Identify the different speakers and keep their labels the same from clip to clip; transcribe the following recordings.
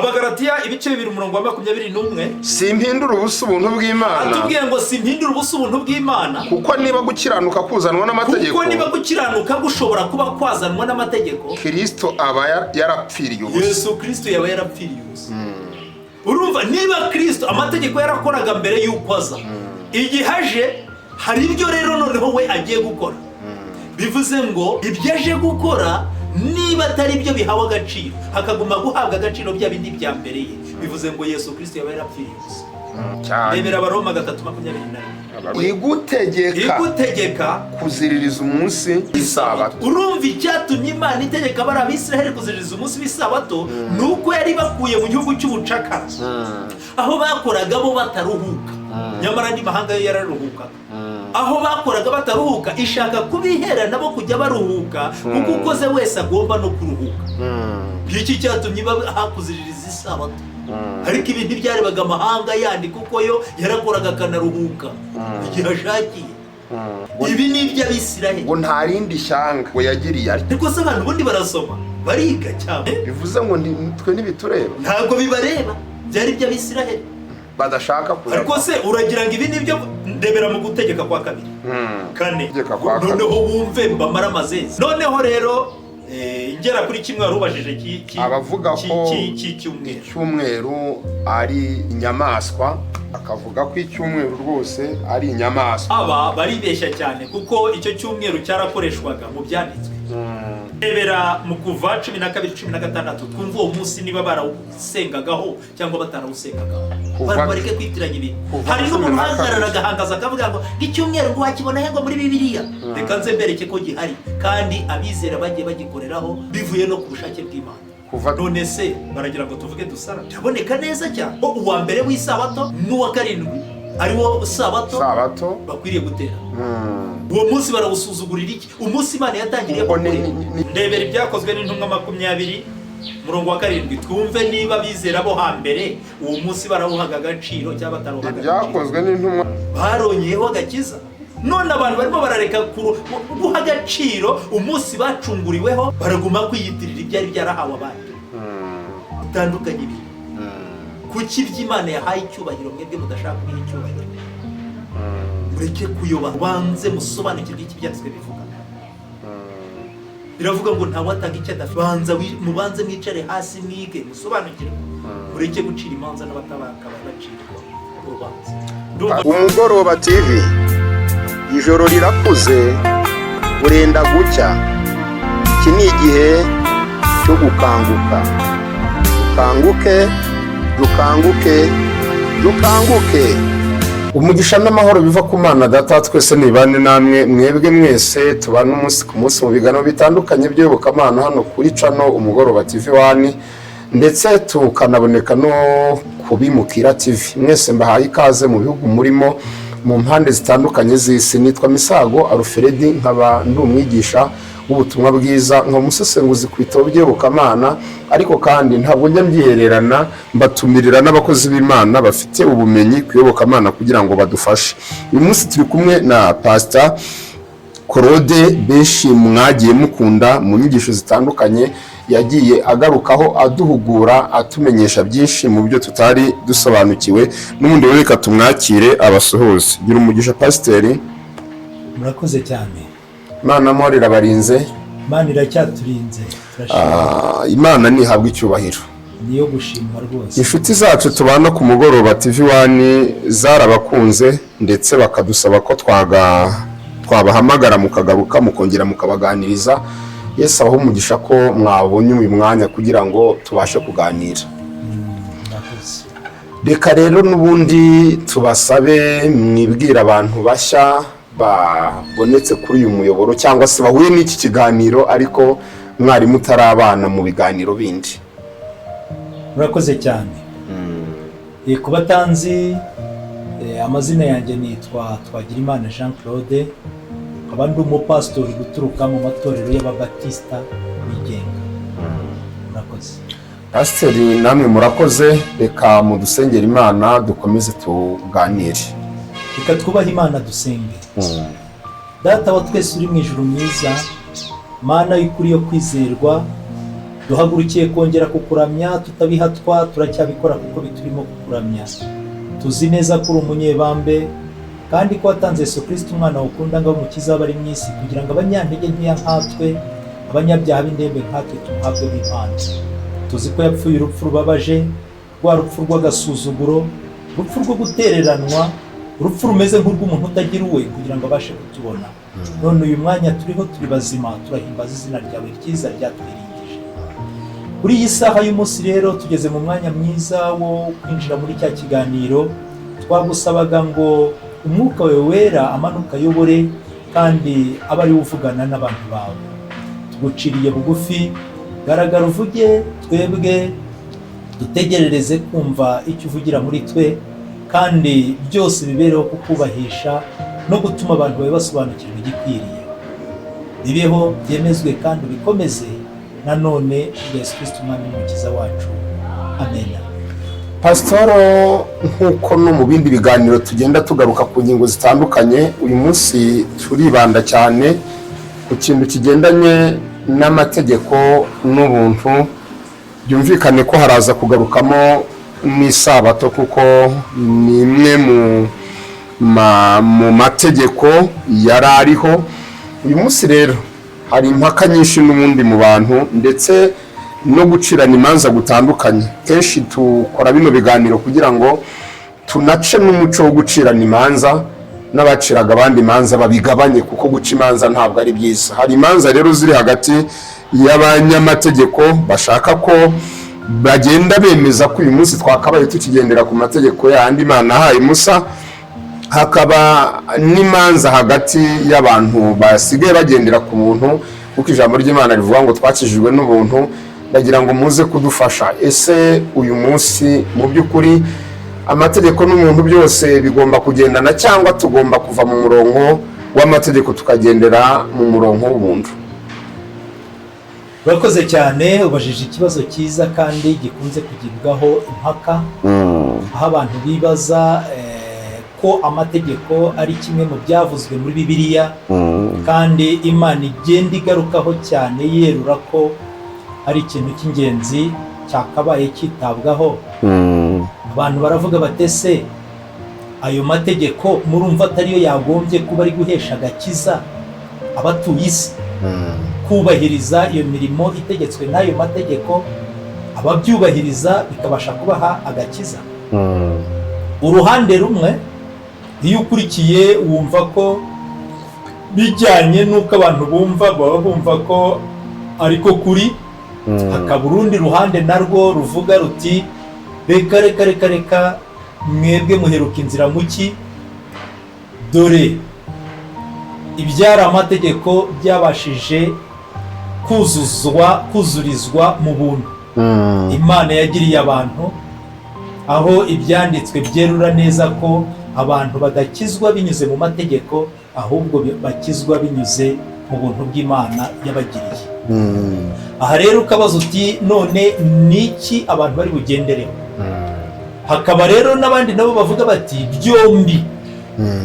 Speaker 1: Abagalatiya ibice 2, umurongo wa 21.
Speaker 2: Simpindura ubusa ubuntu bw'Imana.
Speaker 1: Atubwiye ngo simpindura ubusa ubuntu bw'Imana.
Speaker 2: Kuko niba gukiranuka kuzanwa n'amategeko,
Speaker 1: kuko niba gukiranuka gushobora kuba kwazanwa n'amategeko,
Speaker 2: Kirisito aba yarapfiriye ubusa.
Speaker 1: Yesu Kirisito yaba yarapfiriye ubusa. Urumva, niba Kirisito amategeko yarakoraga mbere y'uko aza, igihe aje hari ibyo rero noneho we agiye gukora. Bivuze ngo ibyo aje gukora niba atari byo bihawe agaciro, hakaguma guhabwa agaciro bya bindi bya mbere ye, bivuze ngo Yesu Kirisito yaba yarapfiriye ubusa.
Speaker 2: Cyane.
Speaker 1: Rebera Abaroma 3:21.
Speaker 2: Igutegeka
Speaker 1: igutegeka
Speaker 2: kuziririza umunsi w'isabato.
Speaker 1: Urumva, icyatumye Imana itegeka bari Abisiraheli kuziririza umunsi w'isabato ni uko yari bakuye mu gihugu cy'ubucakara, aho bakoraga bo bataruhuka, nyamara andi mahanga yo yararuhukaga. Aho bakoraga bataruhuka, ishaka kubihera nabo kujya baruhuka, kuko ukoze wese agomba no kuruhuka. Ngiki cyatumye hakuziririza isabato. Ariko ibi ntibyarebaga amahanga yandi, kuko yo yarakoraga akanaruhuka igihe ashakiye. Ibi ni iby'Abisiraheli.
Speaker 2: Ngo nta rindi shyanga ngo yagiriye atyo.
Speaker 1: Ariko se abantu ubundi barasoma, bariga cyane?
Speaker 2: Bivuze ngo twe ntibitureba.
Speaker 1: Ntabwo bibareba, byari iby'Abisiraheli.
Speaker 2: Badashaka
Speaker 1: Ariko
Speaker 2: kureba.
Speaker 1: se uragira ngo ibi ni byo? Ndebera mu Gutegeka kwa Kabiri 4.
Speaker 2: Gutegeka kwa Kabiri.
Speaker 1: Noneho wumve mbamara amazezi. Noneho rero ngera kuri kimwe warubajije
Speaker 2: Abavuga ko
Speaker 1: cy'icyumweru.
Speaker 2: icyumweru ari inyamaswa, akavuga ko icyumweru rwose ari inyamaswa.
Speaker 1: Aba baribeshya cyane, kuko icyo cyumweru cyarakoreshwaga mu byanditswe. Rebera mu Kuva 12:16, twumve uwo munsi niba barawusengagaho cyangwa batarawusengagaho. Abantu bareke kwitiranya ibintu.
Speaker 2: Kuva
Speaker 1: Hari
Speaker 2: cumi
Speaker 1: n'umuntu
Speaker 2: na kabiri.
Speaker 1: uhagarara agahangaza akavuga ngo icyumweru ngo wakibona he ngo muri Bibiliya? Reka nze mbereke ko gihari, kandi abizera bagiye bagikoreraho bivuye no ku bushake bw'Imana.
Speaker 2: Kuva
Speaker 1: None se baragira ngo tuvuge dusara? Biraboneka neza cyane ko uwa mbere w'isabato n'uwa karindwi ariwo sabato
Speaker 2: Sabato.
Speaker 1: bakwiriye gutera. Uwo munsi barawusuzugurira iki, umunsi Imana yatangiriye
Speaker 2: Ubwo
Speaker 1: gukorera? Ndebera Ibyakozwe n'Intumwa 20, murongo wa 7, twumve niba abizera bo hambere uwo munsi barawuhaga agaciro cyangwa batarawuhaga agaciro.
Speaker 2: Ibyakozwe n'Intumwa.
Speaker 1: Baronyeho agakiza, none abantu barimo barareka guha agaciro umunsi bacunguriweho, baraguma kwiyitirira ibyari byarahawe abandi. Bitandukanye ibi. Kuki iby'Imana yahaye icyubahiro mwebwe mudashaka kubiha icyubahiro? Mureke kuyoba, banze musobanukirwe icyo ibyanditswe bivuga. Biravuga ngo ntawatanga icyo adafite. Banza mubanze mwicare hasi mwige, musobanukirwe, mureke gucira imanza n'abatabaka bacirwa urubanza.
Speaker 2: Umugoroba TV, ijoro rirakuze, burenda gucya. Iki ni igihe cyo gukanguka. Dukanguke, dukanguke, dukanguke! Umugisha n'amahoro biva ku Mana Data wa twese nibane namwe mwebwe mwese tubana umunsi ku munsi mu biganiro bitandukanye by'iyobokamana hano kuri channel Umugoroba TV One, ndetse tukanaboneka no kubimukira TV. Mwese mbahaye ikaze mu bihugu murimo, mu mpande zitandukanye z'isi. Nitwa Misago Alfred, nkaba ndi umwigisha w'ubutumwa bwiza, nkaba umusesenguzi ku bitabo by'iyobokamana. Ariko kandi ntabwo njya mbyihererana, mbatumirira n'abakozi b'Imana bafite ubumenyi ku iyobokamana kugira ngo badufashe. Uyu munsi turi kumwe na Pasita Claude, benshi mwagiye mukunda mu nyigisho zitandukanye yagiye agarukaho, aduhugura, atumenyesha byinshi mu byo tutari dusobanukiwe. N'ubundi rero reka tumwakire abasuhuze. Gira umugisha, Pasiteri.
Speaker 3: Murakoze cyane.
Speaker 2: Imana amahoro irabarinze.
Speaker 3: Imana iracyaturinze, turashima.
Speaker 2: Ah, Imana ntihabwa icyubahiro.
Speaker 3: Niyo gushimwa rwose.
Speaker 2: Inshuti zacu tubana ku Mugoroba TV One zarabakunze, ndetse bakadusaba ko twabahamagara mukagaruka mukongera mukabaganiriza. Yesu abahe umugisha ko mwabonye uyu mwanya kugira ngo tubashe kuganira.
Speaker 3: Murakoze.
Speaker 2: Reka rero n'ubundi tubasabe mwibwire abantu bashya babonetse kuri uyu muyoboro cyangwa se bahuye n'iki kiganiro, ariko mwari mutarabana mu biganiro bindi.
Speaker 3: Murakoze cyane. Ku batanzi, amazina yanjye nitwa Twagirimana Jean Claude, nkaba ndi umupasitori guturuka mu matorero y'Ababatisita bigenga. Murakoze.
Speaker 2: Pasiteri, namwe murakoze. Reka mudusengere Imana, dukomeze tuganire.
Speaker 3: Reka twubahe Imana, dusenge. Data wa twese uri mu ijuru mwiza, Mana y'ukuri yo kwizerwa. Duhagurukiye kongera kukuramya tutabihatwa, turacyabikora kuko biturimo kukuramya. Tuzi neza ko uri umunyebambe kandi ko watanze Yesu Kristo umwana ukunda ngo abe umukiza w'abari mu isi, kugira ngo abanyantege nkeya nkatwe, abanyabyaha b'indembe nkatwe, tumuhabwe impano. Tuzi ko yapfuye urupfu rubabaje, rwa rupfu rw'agasuzuguro, urupfu rwo gutereranwa, urupfu rumeze nk'urw'umuntu utagira uwe, kugira ngo abashe kutubona. None uyu mwanya turiho, turi bazima, turahimbaza izina ryawe ryiza ryatwiringije. Kuri iyi saha y'umunsi rero tugeze mu mwanya mwiza wo kwinjira muri cya kiganiro. Twagusabaga ngo umwuka wawe wera amanuka ayobore kandi abe ariwe uvugana n'abantu bawe. Tuguciriye bugufi, garagara uvuge, twebwe dutegerereze kumva icyo uvugira muri twe, kandi byose bibereho kukubahisha no gutuma abantu bawe basobanukirwa igikwiriye. Bibeho, byemezwe kandi ubikomeze nanone kubwa Yesu Kristo Umwami n'Umukiza wacu. Amen.
Speaker 2: Pasitoro, nk'uko no mu bindi biganiro tugenda tugaruka ku ngingo zitandukanye, uyu munsi turibanda cyane ku kintu kigendanye n'amategeko n'ubuntu. Byumvikane ko haraza kugarukamo n'isabato, kuko ni imwe mu mategeko yari ariho. Uyu munsi rero hari impaka nyinshi n'ubundi mu bantu, ndetse no gucirana imanza gutandukanye. Kenshi dukora bino biganiro kugira ngo tunace n'umuco wo gucirana imanza, n'abaciraga abandi imanza babigabanye, kuko guca imanza ntabwo ari byiza. Hari imanza rero ziri hagati y'abanyamategeko bashaka ko bagenda bemeza ko uyu munsi twakabaye tukigendera ku mategeko yandi Imana yahaye Musa, hakaba n'imanza hagati y'abantu basigaye bagendera ku buntu, kuko ijambo ry'Imana rivuga ngo twakijijwe n'ubuntu. Ndagira ngo muze kudufasha. Ese uyu munsi mu by'ukuri amategeko n'ubuntu byose bigomba kugendana, cyangwa tugomba kuva mu murongo w'amategeko tukagendera mu murongo w'ubuntu?
Speaker 3: Urakoze cyane, ubajije ikibazo cyiza kandi gikunze kugibwaho impaka, aho abantu bibaza ko amategeko ari kimwe mu byavuzwe muri Bibiliya, kandi Imana igenda igarukaho cyane yerura ko ari ikintu cy'ingenzi cyakabaye cyitabwaho. Abantu baravuga bati: "Ese ayo mategeko murumva atariyo yagombye kuba ari guhesha agakiza abatuye isi, kubahiriza iyo mirimo itegetswe n'ayo mategeko, ababyubahiriza bikabasha kubaha agakiza?" Uruhande rumwe, iyo ukurikiye, wumva ko bijyanye n'uko abantu bumva, baba bumva ko ariko kuri. Hakaba urundi ruhande narwo ruvuga ruti: "Reka reka reka reka, mwebwe muheruka inzira muki? Dore ibyari amategeko byabashije kuzuzwa, kuzurizwa mu buntu Imana yagiriye abantu, aho ibyanditswe byerura neza ko abantu badakizwa binyuze mu mategeko, ahubwo bakizwa binyuze mu buntu bw'Imana yabagiriye." Aha rero ukabaza uti: "None ni iki abantu bari bugendereho?" Hakaba rero n'abandi nabo bavuga bati: "Byombi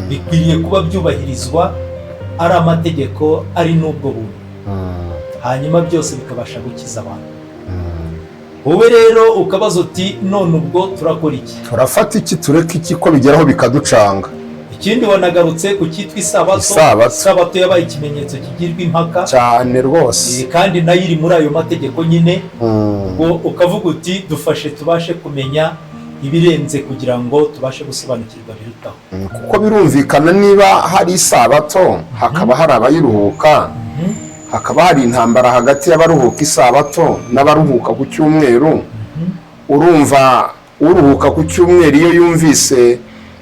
Speaker 3: bikwiriye kuba byubahirizwa, ari amategeko ari n'ubwo buntu, hanyuma byose bikabasha gukiza abantu." Wowe rero ukabaza uti: "None ubwo turakora iki?"
Speaker 2: Turafata iki, tureke iki, ko bigeraho bikaducanga?
Speaker 3: Ikindi, wanagarutse ku cyitwa isabato.
Speaker 2: Isabato.
Speaker 3: Isabato yabaye ikimenyetso kigirwa impaka.
Speaker 2: Cyane rwose.
Speaker 3: Kandi nayo iri muri ayo mategeko nyine. Ubwo ukavuga uti: "Dufashe tubashe kumenya ibirenze kugira ngo tubashe gusobanukirwa birutaho."
Speaker 2: Kuko birumvikana, niba hari isabato hakaba hari abayiruhuka, hakaba hari intambara hagati y'abaruhuka isabato n'abaruhuka ku cyumweru, urumva uruhuka ku cyumweru iyo yumvise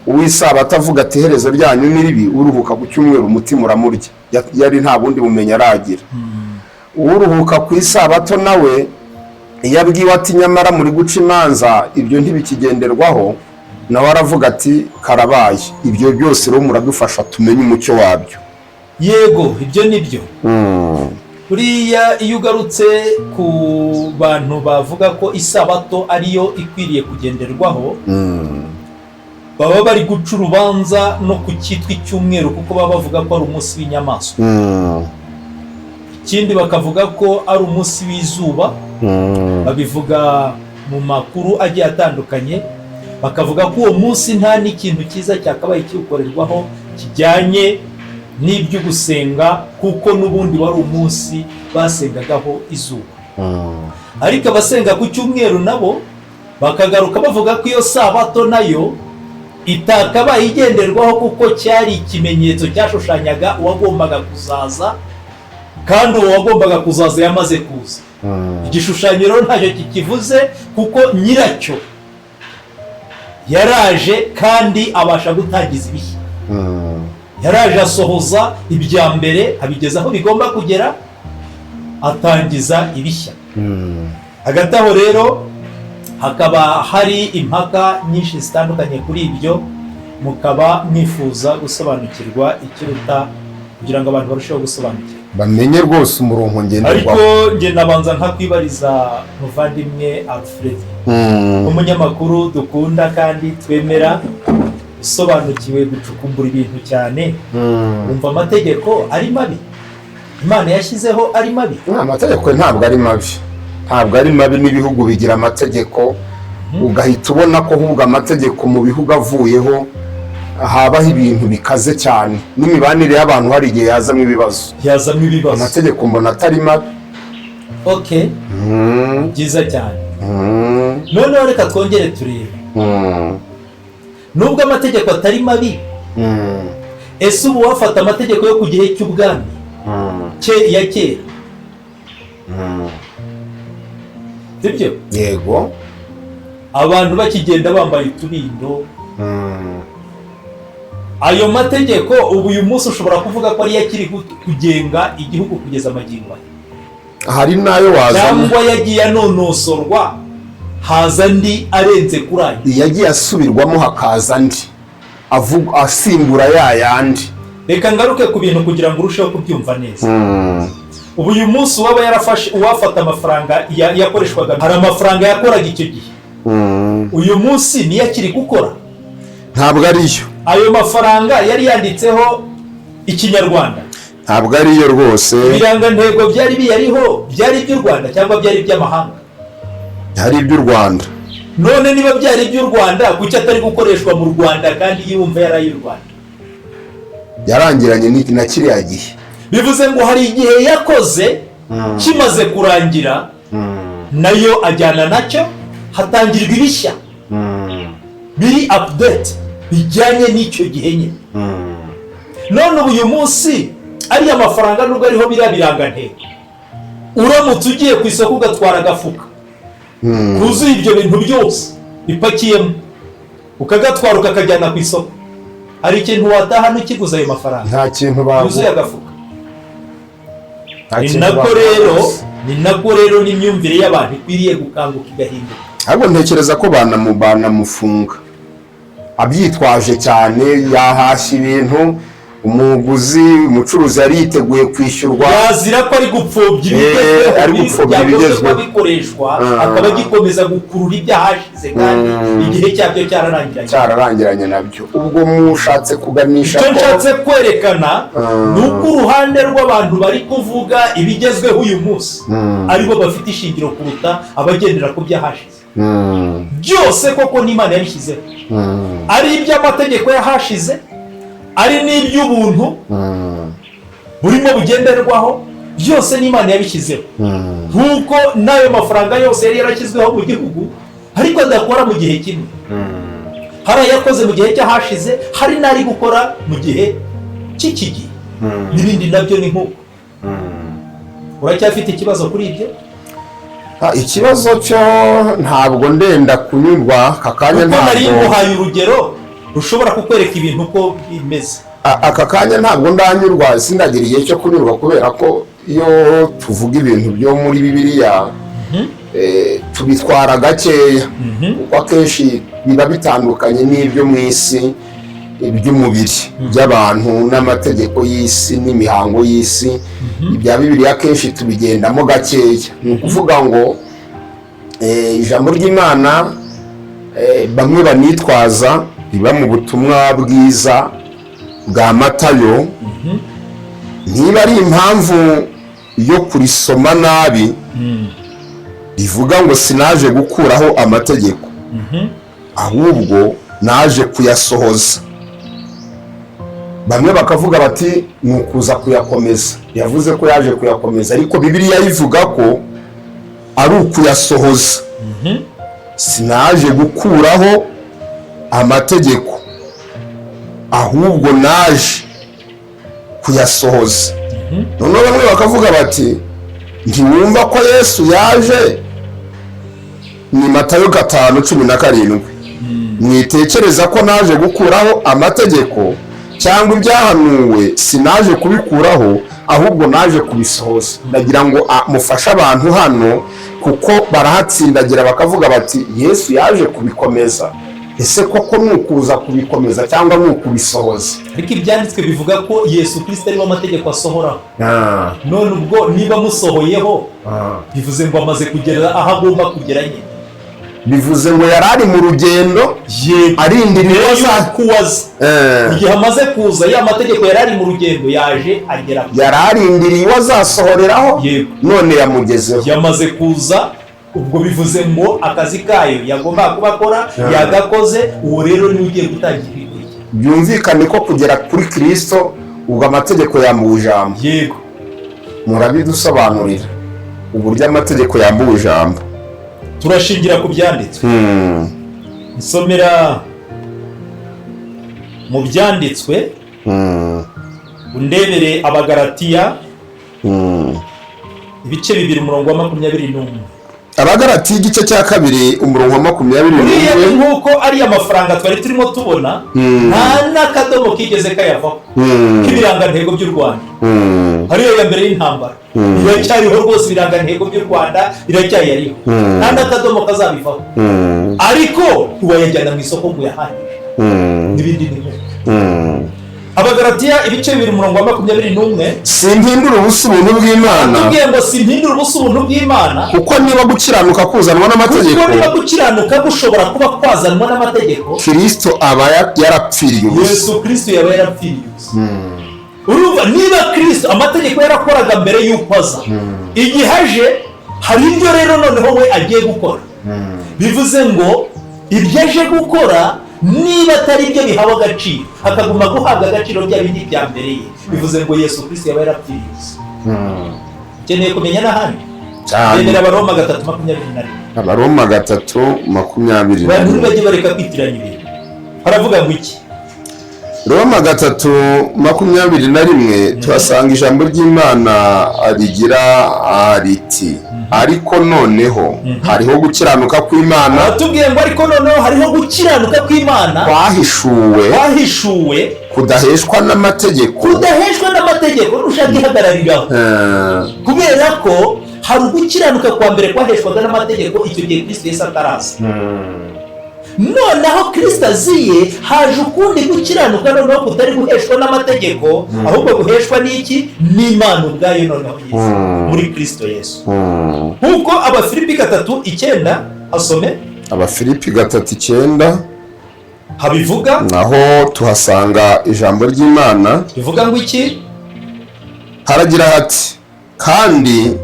Speaker 2: uw'isabato avuga ati: "Iherezo ryanyu ni ribi", uruhuka ku cyumweru umutima uramurya. Yari nta bundi bumenyi aragira. Uruhuka ku isabato nawe iyo abwiwe ati: "Nyamara muri guca imanza, ibyo ntibikigenderwaho", nawe aravuga ati: "Karabaye." Ibyo byose rero muradufasha tumenye umucyo wabyo.
Speaker 3: Yego, ibyo ni byo. Buriya iyo ugarutse ku bantu bavuga ko isabato ariyo ikwiriye kugenderwaho, baba bari guca urubanza no ku cyitwa icyumweru, kuko baba bavuga ko ari umunsi w'inyamaswa. Ikindi, bakavuga ko ari umunsi w'izuba. Babivuga mu makuru agiye atandukanye, bakavuga ko uwo munsi nta n'ikintu cyiza cyakabaye kiwukorerwaho kijyanye n'ibyo gusenga, kuko n'ubundi wari umunsi basengagaho izuba. Ariko abasenga ku cyumweru nabo bakagaruka bavuga ko iyo sabato nayo itakabaye igenderwaho, kuko cyari ikimenyetso cyashushanyaga uwagombaga kuzaza, kandi uwo wagombaga kuzaza yamaze kuza. Igishushanyo rero ntacyo kikivuze, kuko nyiracyo yaraje kandi abasha gutangiza ibishya. Yaraje asohoza ibya mbere, abigeza aho bigomba kugera, atangiza ibishya. Hagati aho rero hakaba hari impaka nyinshi zitandukanye kuri ibyo, mukaba mwifuza gusobanukirwa ikiruta kugira ngo abantu barusheho gusobanukirwa,
Speaker 2: bamenye rwose umurongo
Speaker 3: ariko
Speaker 2: ngenderwaho.
Speaker 3: Njye nabanza nkakwibariza, muvandimwe Alfred, umunyamakuru dukunda kandi twemera, usobanukiwe gucukumbura ibintu cyane, wumva amategeko ari mabi Imana yashyizeho ari mabi?
Speaker 2: Amategeko ntabwo ari mabi, ntabwo ari mabi. N'ibihugu bigira amategeko, ugahita ubona ko ahubwo amategeko mu bihugu avuyeho habaho ibintu bikaze cyane, n'imibanire y'abantu hari igihe yazamo ibibazo.
Speaker 3: Yazamo ibibazo.
Speaker 2: Amategeko mbona atari mabi.
Speaker 3: Ok, byiza cyane. Noneho reka twongere turebe, nubwo amategeko atari mabi, ese ubu wafata amategeko yo ku gihe cy'ubwami ya kera, sibyo?
Speaker 2: Yego.
Speaker 3: Abantu bakigenda bambaye utubindo, ayo mategeko ubu uyu munsi ushobora kuvuga ko ariyo akiri kugenga igihugu kugeza amagingo aya?
Speaker 2: Hari n'ayo wazana.
Speaker 3: Cyangwa yagiye anonosorwa, haza andi arenze kuri ayo?
Speaker 2: Yagiye asubirwamo, hakaza andi asimbura ya yandi.
Speaker 3: Reka ngaruke ku bintu kugira ngo urusheho kubyumva neza. Ubu uyu munsi uwaba yarafashe, uwafata amafaranga yakoreshwaga, hari amafaranga yakoraga icyo gihe, uyu munsi niyo akiri gukora?
Speaker 2: Ntabwo ariyo.
Speaker 3: Ayo mafaranga yari yanditseho Ikinyarwanda?
Speaker 2: Ntabwo ariyo rwose.
Speaker 3: Ibirangantego byari biyariho byari iby'u Rwanda cyangwa byari iby'amahanga?
Speaker 2: Hari iby'u Rwanda.
Speaker 3: None niba byari iby'u Rwanda, kuki atari gukoreshwa mu Rwanda kandi yumva yari ay'u Rwanda?
Speaker 2: Yarangiranye na kiriya gihe.
Speaker 3: Bivuze ngo hari igihe yakoze kimaze kurangira, nayo ajyana nacyo, hatangirwa ibishya biri update bijyanye n'icyo gihe nyine. None ubu uyu munsi ariya mafaranga, nubwo ariho biriya birangantego, uramutse ugiye ku isoko ugatwara agafuka kuzuye ibyo bintu byose bipakiyemo, ukagatwara ukakajyana ku isoko, hari ikintu watahana ukiguze ayo mafaranga
Speaker 2: Nta kintu
Speaker 3: yuzuye
Speaker 2: baguha.
Speaker 3: agafuka?
Speaker 2: Nta
Speaker 3: Ni
Speaker 2: kintu
Speaker 3: nako
Speaker 2: baguha
Speaker 3: rero
Speaker 2: rwose.
Speaker 3: Ni nako rero n'imyumvire y'abantu ikwiriye gukanguka, igahinduka.
Speaker 2: Ahubwo ntekereza ko banamufunga abyitwaje cyane, yahashya ibintu, umuguzi, umucuruzi yari yiteguye kwishyurwa.
Speaker 3: Yazira ko ari gupfobya ibigezweho,
Speaker 2: Ari gupfobya
Speaker 3: byagombye
Speaker 2: ibigezweho.
Speaker 3: kuba bikoreshwa, akaba agikomeza gukurura ibyahashize kandi igihe cyabyo cyararangiranye.
Speaker 2: Cyararangiranye nabyo. Ubwo mushatse kuganisha
Speaker 3: Icyo
Speaker 2: ko
Speaker 3: nshatse kwerekana ni uko uruhande rw'abantu bari kuvuga ibigezweho uyu munsi aribo bafite ishingiro kuruta abagendera ku byahashize. Byose koko n'Imana yabishyizeho, ari iby'amategeko y'ahashize, ari n'iby'ubuntu burimo bugenderwaho, byose n'Imana yabishyizeho, nk'uko n'ayo mafaranga yose yari yarashyizweho mu gihugu ariko adakora mu gihe kimwe. Hari ayakoze mu gihe cy'ahashize, hari n'ari gukora mu gihe cy'iki gihe, n'ibindi nabyo ni nk'uko. Uracyafite ikibazo kuri ibyo?
Speaker 2: Ikibazo cyo ntabwo ndenda kunyurwa aka kanya.
Speaker 3: Kuko nari
Speaker 2: Ntabwo
Speaker 3: nguhaye urugero rushobora kukwereka ibintu uko bimeze.
Speaker 2: Aka kanya ntabwo ndanyurwa, sindagira igihe cyo kunyurwa, kubera ko iyo tuvuga ibintu byo muri Bibiliya tubitwara gakeya, kuko akenshi biba bitandukanye n'ibyo mu isi, iby'umubiri by'abantu n'amategeko y'isi n'imihango y'isi. Ibya Bibiliya akenshi tubigendamo gakeya. Ni ukuvuga ngo ijambo ry'Imana bamwe banitwaza riba mu butumwa bwiza bwa Matayo, niba ari impamvu.
Speaker 4: yo kurisoma nabi, rivuga ngo sinaje gukuraho amategeko, ahubwo naje kuyasohoza. Bamwe bakavuga bati ni ukuza kuyakomeza, yavuze ko yaje kuyakomeza, ariko Bibiliya ivuga ko ari ukuyasohoza. Sinaje gukuraho amategeko, ahubwo naje kuyasohoza. Noneho bamwe bakavuga bati ntiwumva ko Yesu yaje? Ni Matayo 5:17: "Mwitekereza ko naje gukuraho amategeko cyangwa ibyahanuwe, sinaje kubikuraho, ahubwo naje kubisohoza." Ndagira ngo mufashe abantu hano, kuko barahatsindagira bakavuga bati Yesu yaje kubikomeza. Ese koko ni ukuza kubikomeza cyangwa ni ukubisohoza?
Speaker 3: Ariko ibyanditswe bivuga ko Yesu Kirisito ariwe amategeko asohoraho. None ubwo niba amusohoyeho, bivuze ngo amaze kugera aho agomba kugera nyine.
Speaker 4: Bivuze ngo yari ari mu rugendo, arindiriye
Speaker 3: Mbere
Speaker 4: ko
Speaker 3: y'uko uwaza, igihe amaze kuza, ya mategeko yari ari mu rugendo, yaje agera ku
Speaker 4: Yari arindiriye uwo azasohoreraho. None yamugezeho.
Speaker 3: Yamaze kuza, ubwo bivuze ngo akazi kayo yagombaga kuba akora yagakoze. Uwo rero niwe ugiye gutangira ibikurikira.
Speaker 4: Byumvikane ko kugera kuri Kirisito, ubwo amategeko yambuwe ijambo.
Speaker 3: Yego.
Speaker 4: Murabidusobanurira uburyo amategeko yambuwe ijambo.
Speaker 3: Turashingira ku byanditswe. Nsomera mu byanditswe, undebere Abagaratiya ibice 2, umurongo wa 21.
Speaker 4: Abagaratiya igice cya 2, umurongo wa makumyabiri
Speaker 3: Buriya ni
Speaker 4: n'umwe.
Speaker 3: nk'uko ariya mafaranga twari turimo tubona, nta n'akadomo kigeze kayavaho k'ibirangantego by'u Rwanda. Hariyo ya mbere y'intambara iracyariho rwose, ibirangantego by'u Rwanda biracyayariho, nta n'akadomo kazabivaho, ariko ntiwayajyana mu isoko ngo uyahahishe n'ibindi n'ibindi. Abagaratiya ibice 2, umurongo wa 21.
Speaker 4: Simpindura ubusa ubuntu bw'Imana,
Speaker 3: Tubwiye ngo simpindura ubusa ubuntu bw'Imana,
Speaker 4: kuko niba gukiranuka kuzanwa n'amategeko,
Speaker 3: kuko niba gukiranuka gushobora kuba kwazanwa n'amategeko,
Speaker 4: Kirisito aba yarapfiriye ubusa.
Speaker 3: Yesu Kirisito yaba yarapfiriye ubusa. Urumva, niba Kirisito amategeko yarakoraga mbere y'uko aza, igihe aje hari ibyo rero noneho we agiye gukora. Bivuze ngo ibyo aje gukora niba atari byo bihawe agaciro, hakaguma guhabwa agaciro bya bindi bya mbere ye, bivuze ngo Yesu Kirisito yaba yarapfiriye ubusa. Ukeneye kumenya n'ahandi?
Speaker 4: Cyane.
Speaker 3: Bemera Abaroma 3:21.
Speaker 4: Abaroma 3:21.
Speaker 3: Abantu ntibajye bareka kwitiranya ibintu. Haravuga ngo iki?
Speaker 4: Roma 3:21, tuhasanga ijambo ry'Imana rigira riti: "Ariko noneho hariho gukiranuka kw'Imana
Speaker 3: Aratubwiye ngo ariko noneho hariho gukiranuka kw'Imana
Speaker 4: kwahishuwe
Speaker 3: kwahishuwe
Speaker 4: kudaheshwa n'amategeko."
Speaker 3: Kudaheshwa n'amategeko, nushaka ihagarariraho. Kubera ko hari ugukiranuka kwa mbere kwaheshwaga n'amategeko, icyo gihe Kristo Yesu ataraza. Noneho Kristo aziye, haje ukundi gukiranuka noneho kutari guheshwa n'amategeko, ahubwo guheshwa n'iki? N'Imana ubwayo noneho Yesu, muri Kristo Yesu, nk'uko Abafilipi 3:9 asome.
Speaker 4: Abafilipi 3:9.
Speaker 3: Habivuga.
Speaker 4: Naho tuhasanga ijambo ry'Imana.
Speaker 3: Bivuga ngo iki?
Speaker 4: Haragira hati: "Kandi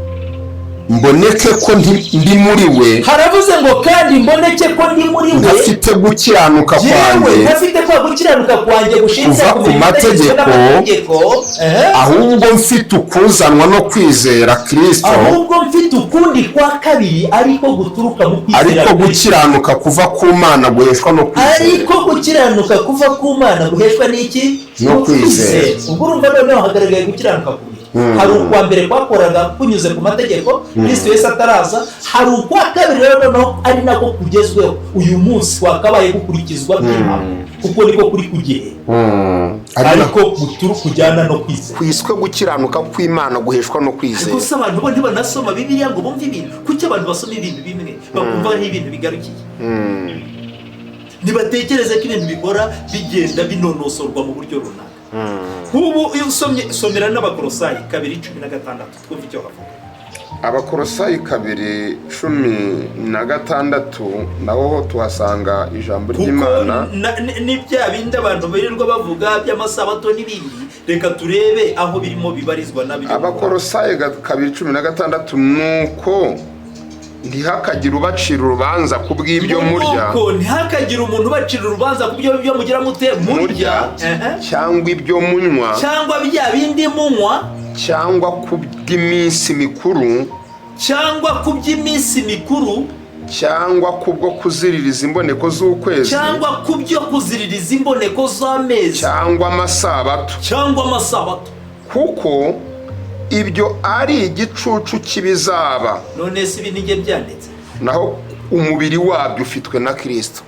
Speaker 4: mboneke ko ndi muri we,
Speaker 3: Haravuze ngo kandi mboneke ko ndi muri we,
Speaker 4: ntafite gukiranuka
Speaker 3: yewe
Speaker 4: kwanjye
Speaker 3: ntafite kwa gukiranuka kwanjye gushinzwe
Speaker 4: kuva ku mategeko,
Speaker 3: n'amategeko,
Speaker 4: ahubwo mfite ukuzanwa no kwizera Kristo,
Speaker 3: ahubwo mfite ukundi kwa kabiri ariko guturuka mu kwizera
Speaker 4: ariko
Speaker 3: Kristo.
Speaker 4: gukiranuka kuva ku Mana guheshwa no kwizera."
Speaker 3: Ariko gukiranuka kuva ku Mana guheshwa n'iki?
Speaker 4: No kwizera.
Speaker 3: Ubwo urumva noneho hagaragaye gukiranuka kubiri. Hari ukwa mbere kwakoraga kunyuze ku mategeko Kristo Yesu ataraza, hari ukwa kabiri rero noneho ari nako kugezweho uyu munsi, wakabaye gukurikizwa by'impamo kuko niko kuri ku gihe, ariko kujyana no kwizera.
Speaker 2: Kwiswe gukiranuka kw'Imana guheshwa no kwizera.
Speaker 1: Gusa abantu bo ntibanasoma Bibiliya ngo bumve ibintu. Kuki abantu basoma ibintu bimwe bakumva aho ibintu bigarukiye? Ntibatekereze ko ibintu bikora bigenda binonosorwa mu buryo runaka. Nk'ubu iyo usomye, somera n'Abakorosayi 2:16, twumve icyo havuga.
Speaker 4: Abakorosayi 2:16, naho ho tuhasanga ijambo
Speaker 1: Kuko
Speaker 4: ry'Imana.
Speaker 1: ni bya bindi abantu birirwa bavuga by'amasabato n'ibindi. Reka turebe aho birimo bibarizwa nabyo.
Speaker 4: Abakorosayi 2:16: "Nuko ntihakagire ubacira urubanza ku bw'ibyo murya."
Speaker 1: Nuko ntihakagire umuntu ubacira urubanza ku byo mugira mute?
Speaker 4: Murya. Cyangwa ibyo munywa.
Speaker 1: Cyangwa bya bindi munywa.
Speaker 4: Cyangwa ku bw'iminsi mikuru.
Speaker 1: Cyangwa ku by'iminsi mikuru.
Speaker 4: Cyangwa kubwo kuziririza imboneko z'ukwezi.
Speaker 1: Cyangwa ku byo kuziririza imboneko z'amezi.
Speaker 4: Cyangwa amasabato.
Speaker 1: Cyangwa amasabato.
Speaker 4: Kuko ibyo ari igicucu cy'ibizaba.
Speaker 1: None se ibi nijye byanditse?
Speaker 4: Naho umubiri wabyo ufitwe na Kirisito.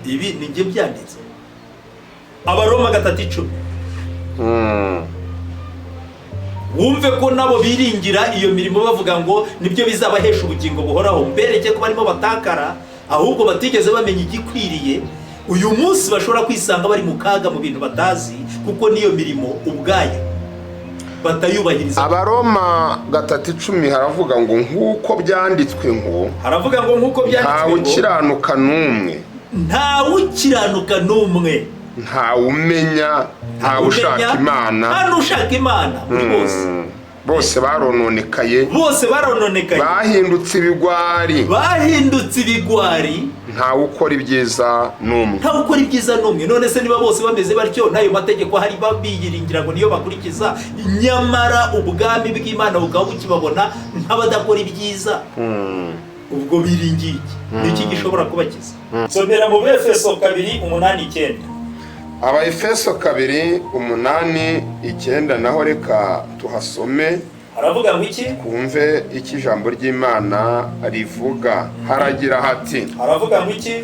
Speaker 1: Ibi nijye byanditse? Abaroma 3:10. Wumve ko nabo biringira iyo mirimo, bavuga ngo nibyo bizabahesha ubugingo buhoraho. Mbereke ko barimo batakara, ahubwo batigeze bamenya igikwiriye. Uyu munsi bashobora kwisanga bari mu kaga mu bintu batazi, kuko n'iyo mirimo ubwayo batayubahiriza.
Speaker 4: Abaroma 3:10 haravuga ngo: "Nk'uko byanditswe ngo"
Speaker 1: Haravuga ngo: "Nk'uko
Speaker 4: "ntawe
Speaker 1: byanditswe ngo"
Speaker 4: ukiranuka n'umwe.
Speaker 1: "Ntawe ukiranuka n'umwe."
Speaker 4: Ntawe umenya, ntawe ushaka Imana.
Speaker 1: Nta n'ushaka Imana muri bose.
Speaker 4: Bose barononekaye.
Speaker 1: Bose barononekaye.
Speaker 4: Bahindutse ibigwari.
Speaker 1: Bahindutse ibigwari.
Speaker 4: Ntawe ukora ibyiza n'umwe.
Speaker 1: Ntawe ukora ibyiza n'umwe. None se niba bose bameze batyo, n'ayo mategeko hari biyiringira ngo niyo bakurikiza, nyamara ubwami bw'Imana bukaba bukibabona nk'abadakora ibyiza, ubwo biringiye iki? Ni iki gishobora kubakiza? Somera mu Befeso 2:8-9.
Speaker 4: Abaefeso 2:8-9, naho reka tuhasome.
Speaker 1: Haravuga ngo iki?
Speaker 4: Twumve icyo ijambo ry'Imana rivuga. Haragira hati:
Speaker 1: Haravuga ngo iki?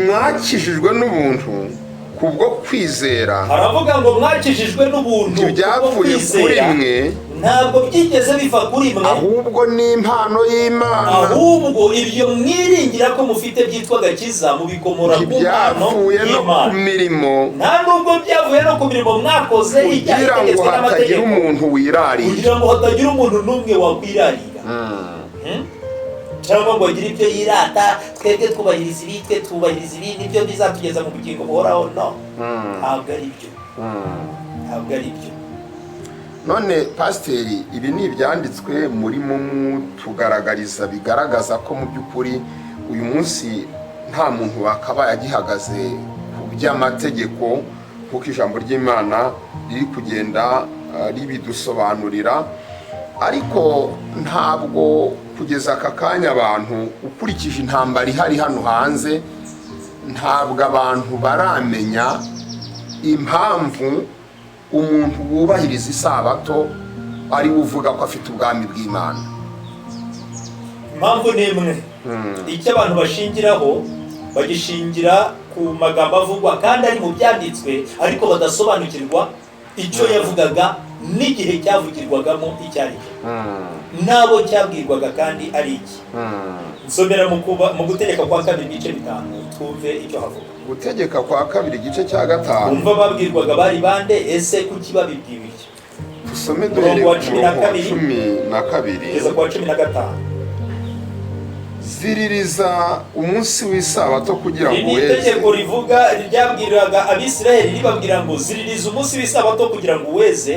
Speaker 4: "Mwakijijwe n'ubuntu kubwo kwizera."
Speaker 1: Haravuga ngo: "Mwakijijwe n'ubuntu kubwo
Speaker 4: "Ntibyavuye kuri
Speaker 1: kwizera."
Speaker 4: mwe,
Speaker 1: Ntabwo byigeze biva kuri mwe,
Speaker 4: ahubwo ni impano y'Imana.
Speaker 1: Ahubwo ibyo mwiringira ko mufite byitwa agakiza mubikomora ku mpano
Speaker 4: Ntibyavuye no ku
Speaker 1: y'Imana.
Speaker 4: mirimo,
Speaker 1: Nta nubwo byavuye no ku mirimo mwakoze ijya
Speaker 4: kugira ngo
Speaker 1: itegetswe
Speaker 4: hatagira
Speaker 1: n'amategeko,
Speaker 4: umuntu wirarira."
Speaker 1: Kugira ngo hatagira umuntu n'umwe wakwirarira, Cyangwa ngo agire ibyo yirata: twebwe twubahiriza ibi, twe twubahiriza ibi, nibyo bizatugeza mu bugingo buhoraho. No, ntabwo ari byo, ntabwo ari byo.
Speaker 4: None pasiteri, ibi ni ibyanditswe murimo tugaragariza, bigaragaza ko mu by'ukuri uyu munsi nta muntu wakabaye agihagaze ku by'amategeko, nk'uko ijambo ry'Imana riri kugenda ribidusobanurira. Ariko ntabwo kugeza aka kanya abantu, ukurikije intambara ihari hano hanze, ntabwo abantu baramenya impamvu umuntu wubahiriza isabato ari we uvuga ko afite ubwami bw'Imana.
Speaker 1: Impamvu ni imwe. Icyo abantu bashingiraho, bagishingira ku magambo avugwa kandi ari mu byanditswe, ariko badasobanukirwa icyo yavugaga n'igihe cyavugirwagamo icyo ari cyo, n'abo cyabwirwaga kandi ari iki. Nsomera mu Gutegeka kwa Kabiri ibice 5, twumve icyo havuga.
Speaker 4: Gutegeka kwa Kabiri igice cya 5.
Speaker 1: Wumva babwirwaga bari bande? Ese kuki babibwiwe iki?
Speaker 4: Dusome
Speaker 1: Umurongo
Speaker 4: duhereye
Speaker 1: wa
Speaker 4: ku
Speaker 1: cumi na
Speaker 4: murongo wa
Speaker 1: kabiri.
Speaker 4: 12.
Speaker 1: Kugeza ku wa 15.
Speaker 4: "Ziririza umunsi w'isabato kugira
Speaker 1: Iri
Speaker 4: ngo
Speaker 1: ni
Speaker 4: weze."
Speaker 1: itegeko rivuga ryabwiraga Abisirayeli, ribabwira ngo: "Ziririza umunsi w'isabato kugira ngo uweze,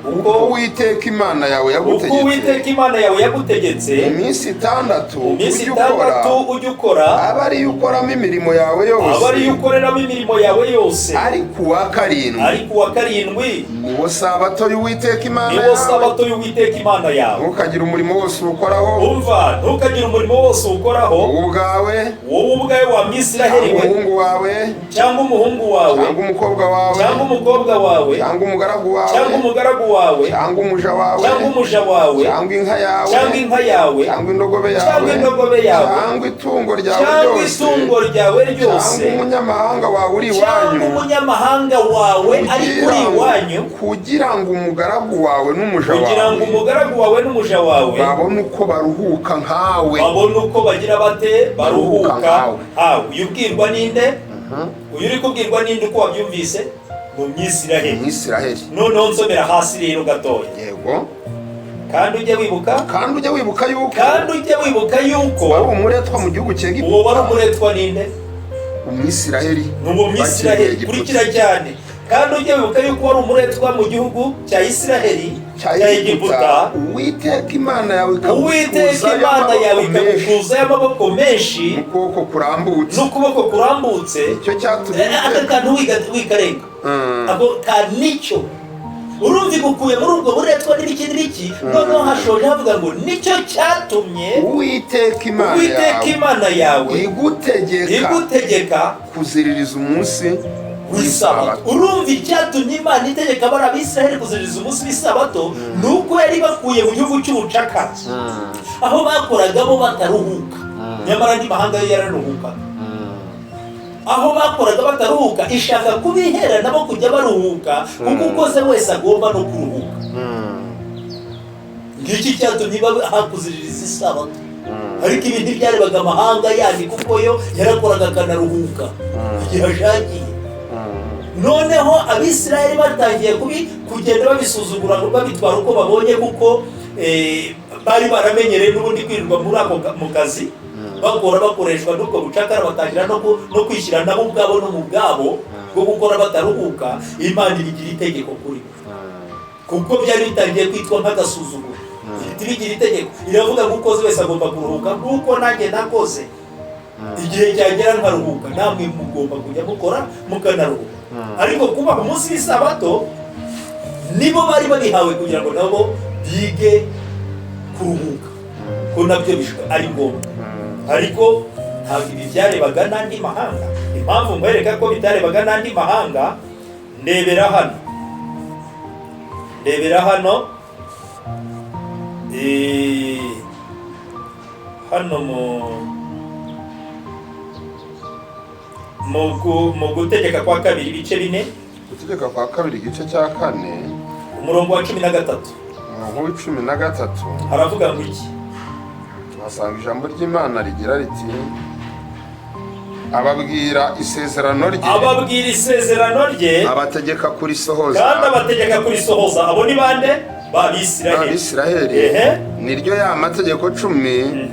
Speaker 4: "Uko Uwiteka Imana yawe
Speaker 1: uko
Speaker 4: yagutegetse."
Speaker 1: Uwiteka Imana yawe yagutegetse."
Speaker 4: "Mu minsi 6
Speaker 1: Mu minsi
Speaker 4: ujye ukora,
Speaker 1: 6 ujye ukora,
Speaker 4: abe ariyo ukoramo imirimo yawe yose.
Speaker 1: Aba ariyo ukoreramo imirimo yawe yose.
Speaker 4: Ariko uwa karindwi,
Speaker 1: Ariko uwa karindwi,
Speaker 4: niwo sabato y'Uwiteka Imana
Speaker 1: niwo
Speaker 4: yawe.
Speaker 1: sabato y'Uwiteka Imana yawe.
Speaker 4: Ntukagire umurimo wose uwukoraho."
Speaker 1: Umva, ntukagire umurimo wose uwukoraho.
Speaker 4: "Wowe ubwawe,
Speaker 1: Wowe ubwawe wa Mwisiraheli we,
Speaker 4: umuhungu wawe,
Speaker 1: cyangwa umuhungu wawe,
Speaker 4: cyangwa umukobwa wawe,
Speaker 1: cyangwa umukobwa wawe,
Speaker 4: cyangwa umugaragu wawe,
Speaker 1: cyangwa umugaragu wawe,
Speaker 4: cyangwa umuja wawe,
Speaker 1: cyangwa umuja wawe,
Speaker 4: cyangwa inka yawe,
Speaker 1: cyangwa inka yawe,
Speaker 4: cyangwa indogobe yawe,
Speaker 1: cyangwa indogobe yawe,
Speaker 4: cyangwa itungo ryawe
Speaker 1: cyangwa
Speaker 4: ryose,
Speaker 1: itungo ryawe ryose,
Speaker 4: cyangwa umunyamahanga wawe uri
Speaker 1: cyangwa
Speaker 4: iwanyu,
Speaker 1: umunyamahanga wawe ari kuri iwanyu,
Speaker 4: kugira ngo umugaragu wawe n'umuja
Speaker 1: kugira ngo
Speaker 4: wawe
Speaker 1: umugaragu wawe n'umuja wawe
Speaker 4: babone uko baruhuka nkawe."
Speaker 1: Babone uko bagira bate? Baruhuka
Speaker 4: nkawe.
Speaker 1: Nkawe. Uyu ubwirwa ninde? Uyu uri kubwirwa ninde? Uko wabyumvise, ni Umwisiraheli.
Speaker 4: Umwisiraheli.
Speaker 1: Noneho nsomera hasi rero gatoya.
Speaker 4: Yego.
Speaker 1: Kandi ujye wibuka.
Speaker 4: "Kandi ujye wibuka yuko
Speaker 1: Kandi ujye wibuka yuko
Speaker 4: wari umuretwa mu gihugu
Speaker 1: Uwo wari
Speaker 4: cy'Egiputa."
Speaker 1: umuretwa ninde?
Speaker 4: Umwisiraheli.
Speaker 1: Ni uwo Mwisiraheli. Kurikira cyane, kandi ujye wibuka yuko wari umuretwa mu gihugu cya Isiraheli, cya Egiputa.
Speaker 4: Uwiteka Imana yawe
Speaker 1: Uwiteka Imana yawe ikagukuzayo amaboko menshi
Speaker 4: n'ukuboko kurambutse,
Speaker 1: n'ukuboko kurambutse.
Speaker 4: Icyo cyatumye
Speaker 1: Aka kantu wikarenga ako ka nicyo urumva igukuye muri ubwo buretwa n'ibiki n'ibiki. Noneho hashoje havuga ngo nicyo cyatumye
Speaker 4: Uwiteka Imana
Speaker 1: Uwiteka
Speaker 4: yawe
Speaker 1: Imana yawe
Speaker 4: igutegeka
Speaker 1: igutegeka
Speaker 4: kuziririza umunsi
Speaker 1: w'Isabato. Urumva icyatumye Imana itegeka bari Abisiraheli kuziririza umunsi w'Isabato ni uko yari bakuye mu gihugu cy'ubucakara, aho bakoraga bo bataruhuka, nyamara andi mahanga yo yararuhukaga. Aho bakoraga bataruhuka, ishaka kubihera nabo kujya baruhuka, kuko ukoze wese agomba no kuruhuka. Ngiki cyatumye hakuziririza Isabato. Ariko ibi ntibyarebaga amahanga yandi, kuko yo yarakoraga akanaruhuka igihe ashakiye. Noneho Abisirayeli batangiye kugenda babisuzugura, babitwara uko babonye, kuko bari baramenyereye n'ubundi kwirirwa muri ako mu kazi, bakora, bakoreshwa n'ubwo bucakara. Batangira no kwishyira nabo ubwabo no mu bwabo bwo gukora bataruhuka. Imana ibigira itegeko kuri bo, kuko byari bitangiye kwitwa nk'agasuzuguro. Ihita ibigira itegeko, iravuga ngo ukoze wese agomba kuruhuka, nk'uko nanjye nakoze igihe cyagera nkaruhuka, namwe mugomba kujya mukora mukanaruhuka. Ariko kuba umunsi w'Isabato nibo bari babihawe kugira ngo nabo bige kuruhuka, ko nabyo ari ngombwa. Ariko ntabwo ibi byarebaga n'andi mahanga. Impamvu nkwereka ko bitarebaga n'andi mahanga, ndebera hano, ndebera hano, hano mu Gutegeka kwa Kabiri, ibice 4.
Speaker 4: Gutegeka kwa Kabiri, igice cya 4,
Speaker 1: umurongo wa 13.
Speaker 4: Umurongo wa 13.
Speaker 1: Haravuga ngo iki?
Speaker 4: Tuhasanga ijambo ry'Imana rigira riti: "Ababwira isezerano rye,
Speaker 1: Ababwira isezerano rye,
Speaker 4: abategeka kurisohoza."
Speaker 1: Kandi abategeka kurisohoza. Abo ni bande? B'Abisiraheli.
Speaker 4: Abisiraheli. Niryo ya mategeko 10,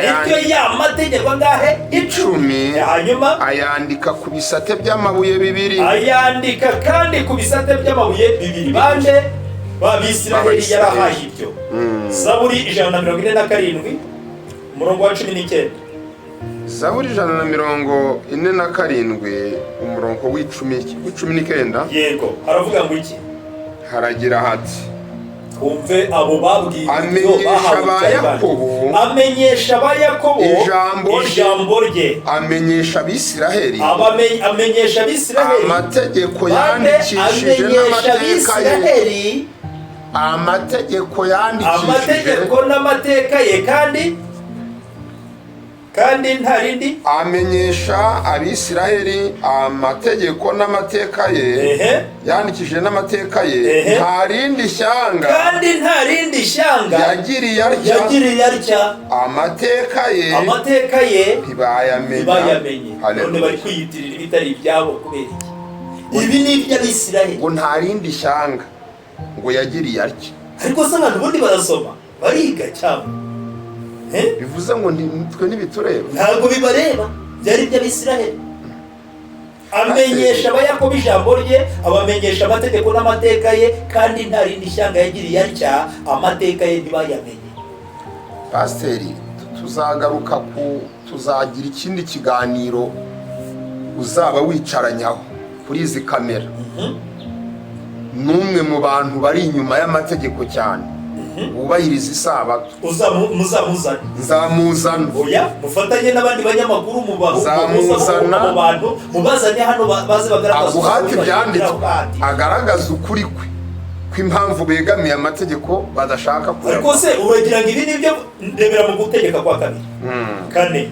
Speaker 1: Niryo ya mategeko angahe?
Speaker 4: 10.
Speaker 1: Hanyuma
Speaker 4: ayandika ku bisate by'amabuye bibiri.
Speaker 1: Ayandika kandi ku bisate by'amabuye bibiri. Bande? B'Abisiraheli yarahaye ibyo. Zaburi 147, umurongo wa 19.
Speaker 4: Zaburi 147, umurongo wa 19.
Speaker 1: Yego, haravuga ngo iki?
Speaker 4: Haragira hati:
Speaker 1: Twumve abo babwiwe ibyo
Speaker 4: Amenyesha
Speaker 1: bahawe
Speaker 4: aba
Speaker 1: ibya Imana.
Speaker 4: Yakobo
Speaker 1: Amenyesha aba Yakobo
Speaker 4: ijambo rye.
Speaker 1: Ijambo rye.
Speaker 4: Amenyesha Abisiraheli
Speaker 1: Amenyesha Abisiraheli
Speaker 4: amategeko
Speaker 1: bande?
Speaker 4: yandikishije
Speaker 1: Amenyesha
Speaker 4: n'amateka ye.
Speaker 1: Abisiraheli
Speaker 4: Amategeko yandikishije
Speaker 1: amategeko n'amateka ye, kandi nta rindi
Speaker 4: Amenyesha Abisiraheli amategeko n'amateka ye, yandikishije n'amateka ye. Nta rindi shyanga
Speaker 1: Kandi nta rindi shyanga
Speaker 4: yagiriye atya,
Speaker 1: yagiriye atya,
Speaker 4: amateka ye
Speaker 1: amateka ye
Speaker 4: ntibayamenya.
Speaker 1: Ntibayamenye. None
Speaker 4: Haleluya.
Speaker 1: bari kwiyitirira ibitari ibyabo kubera iki? Ibi ni iby'Abisiraheli.
Speaker 4: Ngo nta rindi shyanga ngo yagiriye atya.
Speaker 1: Ariko se abantu ubundi barasoma, bariga cyangwa?
Speaker 4: Bivuze ngo twe ntibitureba.
Speaker 1: Ntabwo bibareba, byari iby'Abisiraheli. Amenyesha Abayakobo ijambo rye, abamenyesha amategeko n'amateka ye, kandi nta rindi shyanga yagiriye atya, amateka ye ntibayamenye.
Speaker 4: Pasiteri, tuzagaruka ku tuzagira ikindi kiganiro uzaba wicaranyaho kuri izi kamera n'umwe mu bantu bari inyuma y'amategeko cyane, wubahiriza Isabato.
Speaker 1: Muzamuzane.
Speaker 4: Nzamuzana.
Speaker 1: Oya, mufatanye n'abandi banyamakuru
Speaker 4: Nzamuzana.
Speaker 1: Abo bantu mubazane hano, baze bagaragaza
Speaker 4: Aguhate
Speaker 1: ukuri
Speaker 4: ibyanditswe,
Speaker 1: bashingiraho.
Speaker 4: agaragaza ukuri kwe kw'impamvu begamiye amategeko badashaka
Speaker 1: Ariko
Speaker 4: kuyavaho.
Speaker 1: se uragira ngo ibi ni byo? Ndebera mu Gutegeka kwa Kabiri 4.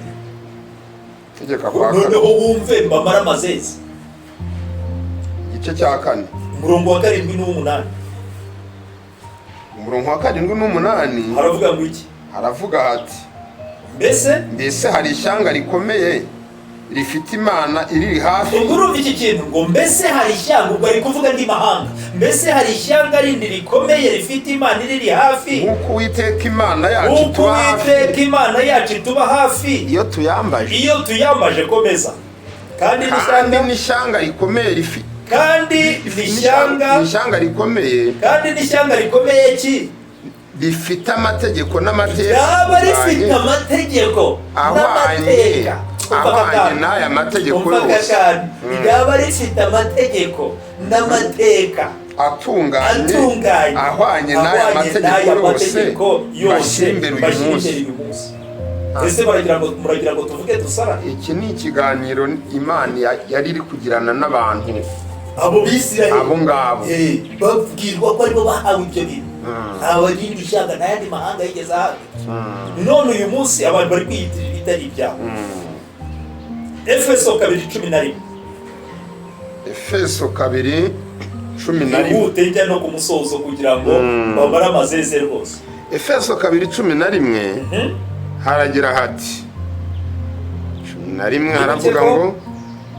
Speaker 4: Tegeka kwa kane.
Speaker 1: Noneho wumve mbamara amazezi.
Speaker 4: Igice cya 4,
Speaker 1: umurongo wa 7 n'uw'umunani.
Speaker 4: Umurongo wa 7 n'umunani.
Speaker 1: Haravuga ngo iki?
Speaker 4: Haravuga hati:
Speaker 1: Mbese
Speaker 4: "Mbese hari ishyanga rikomeye rifite Imana iriri hafi?"
Speaker 1: Ubwo urumva iki kintu ngo mbese hari ishyanga, ubwo ari kuvuga andi mahanga, mbese hari ishyanga rindi rikomeye rifite Imana iriri hafi
Speaker 4: Nk'uko Uwiteka Imana yacu
Speaker 1: nk'uko
Speaker 4: ituba hafi
Speaker 1: Uwiteka Imana yacu ituba hafi
Speaker 4: iyo tuyambaje?"
Speaker 1: Iyo tuyambaje. Komeza. Kandi
Speaker 2: Kandi
Speaker 1: n'ishyanga,
Speaker 2: n'ishyanga rikomeye
Speaker 1: kandi n'ishyanga,
Speaker 2: n'ishyanga rikomeye,
Speaker 1: kandi n'ishyanga rikomeye ki?
Speaker 2: Rifite amategeko n'amateka
Speaker 1: Ryaba rifite amategeko
Speaker 2: ahwanye
Speaker 1: n'amateka.
Speaker 2: ahwanye n'aya mategeko
Speaker 1: Umva
Speaker 2: yose.
Speaker 1: kandi ryaba rifite amategeko n'amateka
Speaker 2: atunganye,
Speaker 1: atunganye,
Speaker 2: ahwanye n'aya
Speaker 1: ahwanye
Speaker 2: mategeko
Speaker 1: n'aya
Speaker 2: yose
Speaker 1: mategeko yose
Speaker 2: bashyira imbere uyu
Speaker 1: bashyira
Speaker 2: munsi.
Speaker 1: imbere uyu munsi. Ese baragira ngo, muragira ngo tuvuge dusara?
Speaker 2: Iki ni ikiganiro Imana yari iri kugirana n'abantu
Speaker 1: Abo Bisirayeli,
Speaker 2: abo ngabo.
Speaker 1: Babwirwa ko aribo bahawe ibyo bintu, nta barindi shyanga, nta yandi mahanga yigeze ahabwa. None uyu munsi abantu bari kwiyitirira ibitari ibyabo. Efeso 2:11.
Speaker 2: Efeso 2:11.
Speaker 1: Ihute, njya no ku musozo kugira ngo bamare amazeze rwose.
Speaker 2: Efeso 2:11, haragira hati, 11 haravuga ngo: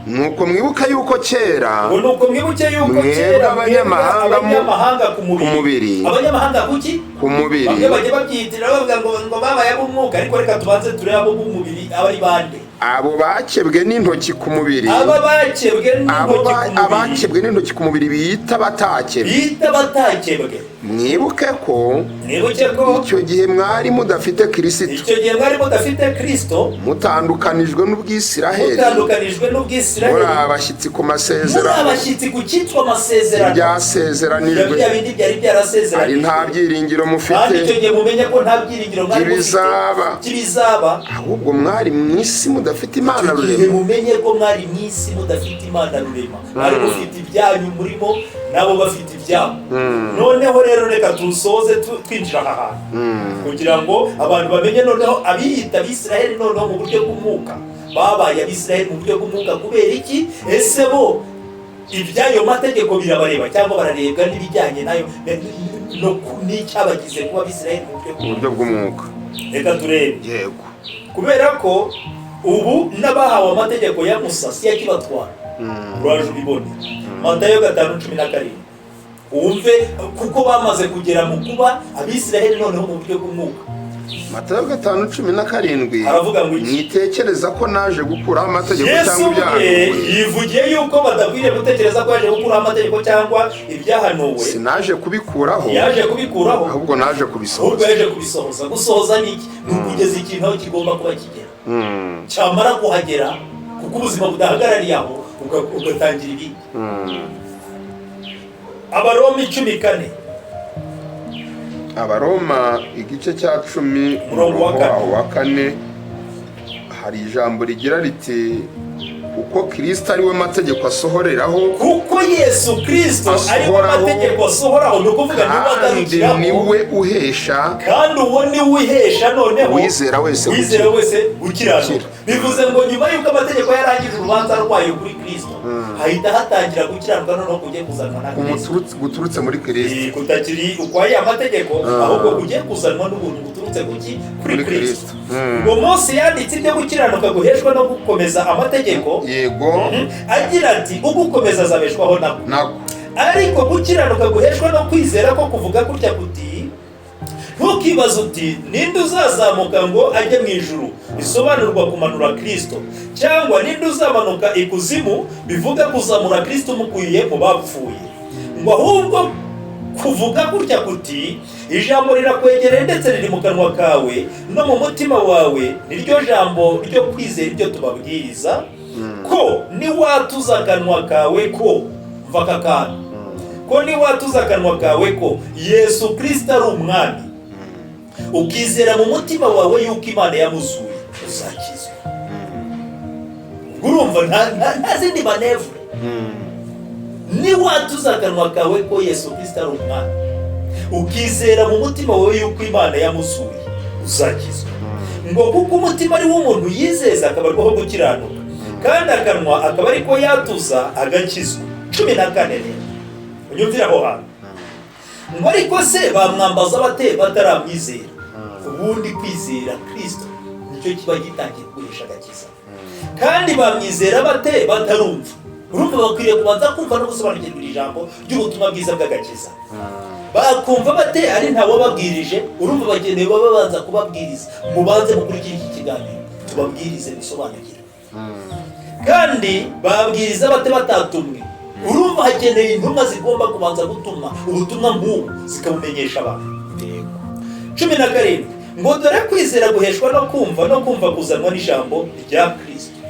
Speaker 2: "Nuko mwibuka yuko kera
Speaker 1: Ngo nuko mwibuke yuko
Speaker 2: mwebwe
Speaker 1: kera
Speaker 2: abanyamahanga
Speaker 1: abanyamahanga ku mubiri."
Speaker 2: Ku mubiri.
Speaker 1: Abanyamahanga kuki?
Speaker 2: Ku mubiri.
Speaker 1: Bamwe bajya babyiyitirira bavuga ngo babaye ab'umwuka, ariko reka tubanze turebe abo b'umubiri aba ari bande.
Speaker 2: Abo bakebwe n'intoki ku mubiri,
Speaker 1: Aba bakebwe
Speaker 2: abo
Speaker 1: n'intoki ku mubiri,
Speaker 2: abakebwe n'intoki ku mubiri biyita batakebwe,
Speaker 1: bita batakebwe.
Speaker 2: Mwibuke ko
Speaker 1: Mwibuke ko
Speaker 2: icyo gihe mwari mudafite Kirisito,
Speaker 1: icyo gihe mwari mudafite Kristo,
Speaker 2: mutandukanijwe n'ubwisiraheli,
Speaker 1: mutandukanijwe
Speaker 2: muri
Speaker 1: n'ubwisiraheli,
Speaker 2: abashyitsi ku
Speaker 1: muri
Speaker 2: masezerano,
Speaker 1: abashyitsi ku cyitwa amasezerano,
Speaker 2: ibyasezeranijwe,
Speaker 1: bya bindi byari
Speaker 2: ari
Speaker 1: byarasezeranijwe,
Speaker 2: nta byiringiro mufite
Speaker 1: kandi icyo gihe mumenye ko nta byiringiro mwari mufite
Speaker 2: by'ibizaba,
Speaker 1: by'ibizaba.
Speaker 2: ahubwo mwari mu isi mudafite Imana
Speaker 1: Icyo gihe
Speaker 2: Rurema."
Speaker 1: mumenye ko mwari mu isi mudafite Imana Rurema, mwari mufite ibyanyu murimo, nabo bafite ibyabo. Noneho rero reka tusoze twinjira aha hantu kugira ngo abantu bamenye noneho abiyita Abisiraheli noneho mu buryo bw'umwuka babaye Abisiraheli mu buryo bw'umwuka kubera iki? Ese bo iby'ayo mategeko birabareba cyangwa bararebwa n'ibijyanye nayo n'icyabagize kuba Abisiraheli mu buryo
Speaker 2: Mu buryo bw'umwuka?
Speaker 1: Reka turebe.
Speaker 2: Yego.
Speaker 1: Kubera ko ubu n'abahawe amategeko ya Musa si yakibatwara. Uraje ubibone. Matayo 5:17, wumve, kuko bamaze kugera mu kuba Abisiraheli noneho mu buryo bw'umwuka.
Speaker 2: Matayo 5:17.
Speaker 1: Aravuga ngo iki?
Speaker 2: "Mwitekereza ko naje gukuraho amategeko
Speaker 1: Yesu
Speaker 2: cyangwa
Speaker 1: ubwe
Speaker 2: ibyahanuwe.
Speaker 1: yivugiye yuko badakwiriye gutekereza ko yaje gukuraho amategeko cyangwa ibyahanuwe.
Speaker 2: Sinaje kubikuraho,
Speaker 1: Yaje kubikuraho,
Speaker 2: ahubwo naje
Speaker 1: ahubwo
Speaker 2: kubisohoza."
Speaker 1: yaje kubisohoza. Gusohoza ni iki? Ni ukugeza ikintu aho kigomba kuba kigera. Cyamara kuhagera, kuko ubuzima budahagarariye aho, ugatangira ibindi. Abaroma 10:4.
Speaker 2: Abaroma igice cya 10,
Speaker 1: Umurongo wa kane.
Speaker 2: wawo wa kane, hari ijambo rigira riti: "Kuko Kirisito ari we mategeko asohoreraho."
Speaker 1: Kuko Yesu Kirisito ari we
Speaker 2: Asohoraho.
Speaker 1: mategeko asohoraho, ni ukuvuga niwe
Speaker 2: Kandi
Speaker 1: agarukiraho.
Speaker 2: niwe uhesha
Speaker 1: Kandi uwo niwe uhesha noneho
Speaker 2: uwizera wese
Speaker 1: wizera
Speaker 2: gukira.
Speaker 1: wese gukiranuka.
Speaker 2: Gukira.
Speaker 1: Bivuze ngo nyuma y'uko amategeko yarangije urubanza rwayo kuri Kirisito, hahita hatangira gukiranuka noneho kugiye kuzanwa na Kirisito.
Speaker 2: Guturutse muri Kirisito.
Speaker 1: Kutakiri ukwaye amategeko, ahubwo kugiye kuzanwa n'ubuntu buturutse kuki? Kuri
Speaker 2: Kuri
Speaker 1: Kirisito.
Speaker 2: Kristo.
Speaker 1: Ngo Mose yanditse ibyo gukiranuka guheshwa no gukomeza amategeko, agira ati: "Ugukomeza azabeshwaho nako."
Speaker 2: Nako.
Speaker 1: Ariko gukiranuka guheshwa no kwizera ko kuvuga gutya kuti: "Ntukibaze uti: 'Ninde uzazamuka ngo ajye mu ijuru?' bisobanurwa kumanura Kirisito. Cyangwa 'Ninde uzamanuka ikuzimu?' bivuga kuzamura Kirisito umukuye mu bapfuye." Ngo ahubwo kuvuga gutya kuti: "Ijambo rirakwegereye, ndetse riri mu kanwa kawe no mu mutima wawe, niryo jambo ryo kwizera ibyo tubabwiriza, ko niwatuza akanwa kawe ko," mva aka kantu, "ko niwatuza akanwa kawe ko Yesu Kirisito ari Umwami, ukizera mu mutima wawe yuko Imana yamuzuye, uzakizwa." Ubwo urumva nta zindi manœuvre. Niwatuza akanwa kawe ko Yesu Kirisito ari Umwami, ukizera mu mutima wawe yuko Imana yamuzuye, uzakizwa. Ngo kuko umutima ari wo umuntu yizeza akabarwaho gukiranuka, kandi akanwa akaba ariko yatuza agakizwa. 14 rero, unyumvire aho hantu. Ngo ariko se bamwambaza bate bataramwizera? Ubundi kwizera Kirisito nicyo kiba gitangiye gukoresha agakiza. Kandi bamwizera bate batarumva? Urumva bakwiriye kubanza kumva no gusobanukirwa iri jambo ry'ubutumwa bwiza bw'agakiza. Bakumva bate ari ntawababwirije? Urumva bagenewe baba babanza kubabwiriza. Mubanze mukurikire iki kiganiro, tubabwirize bisobanukirwe. Kandi babwiriza bate batatumwe? Urumva hakeneye intumwa zigomba kubanza gutumwa ubutumwa nk'ubu, zikabumenyesha abantu. 17 ngo: "Dore kwizera guheshwa no kumva, no kumva kuzanwa n'ijambo rya Kirisito."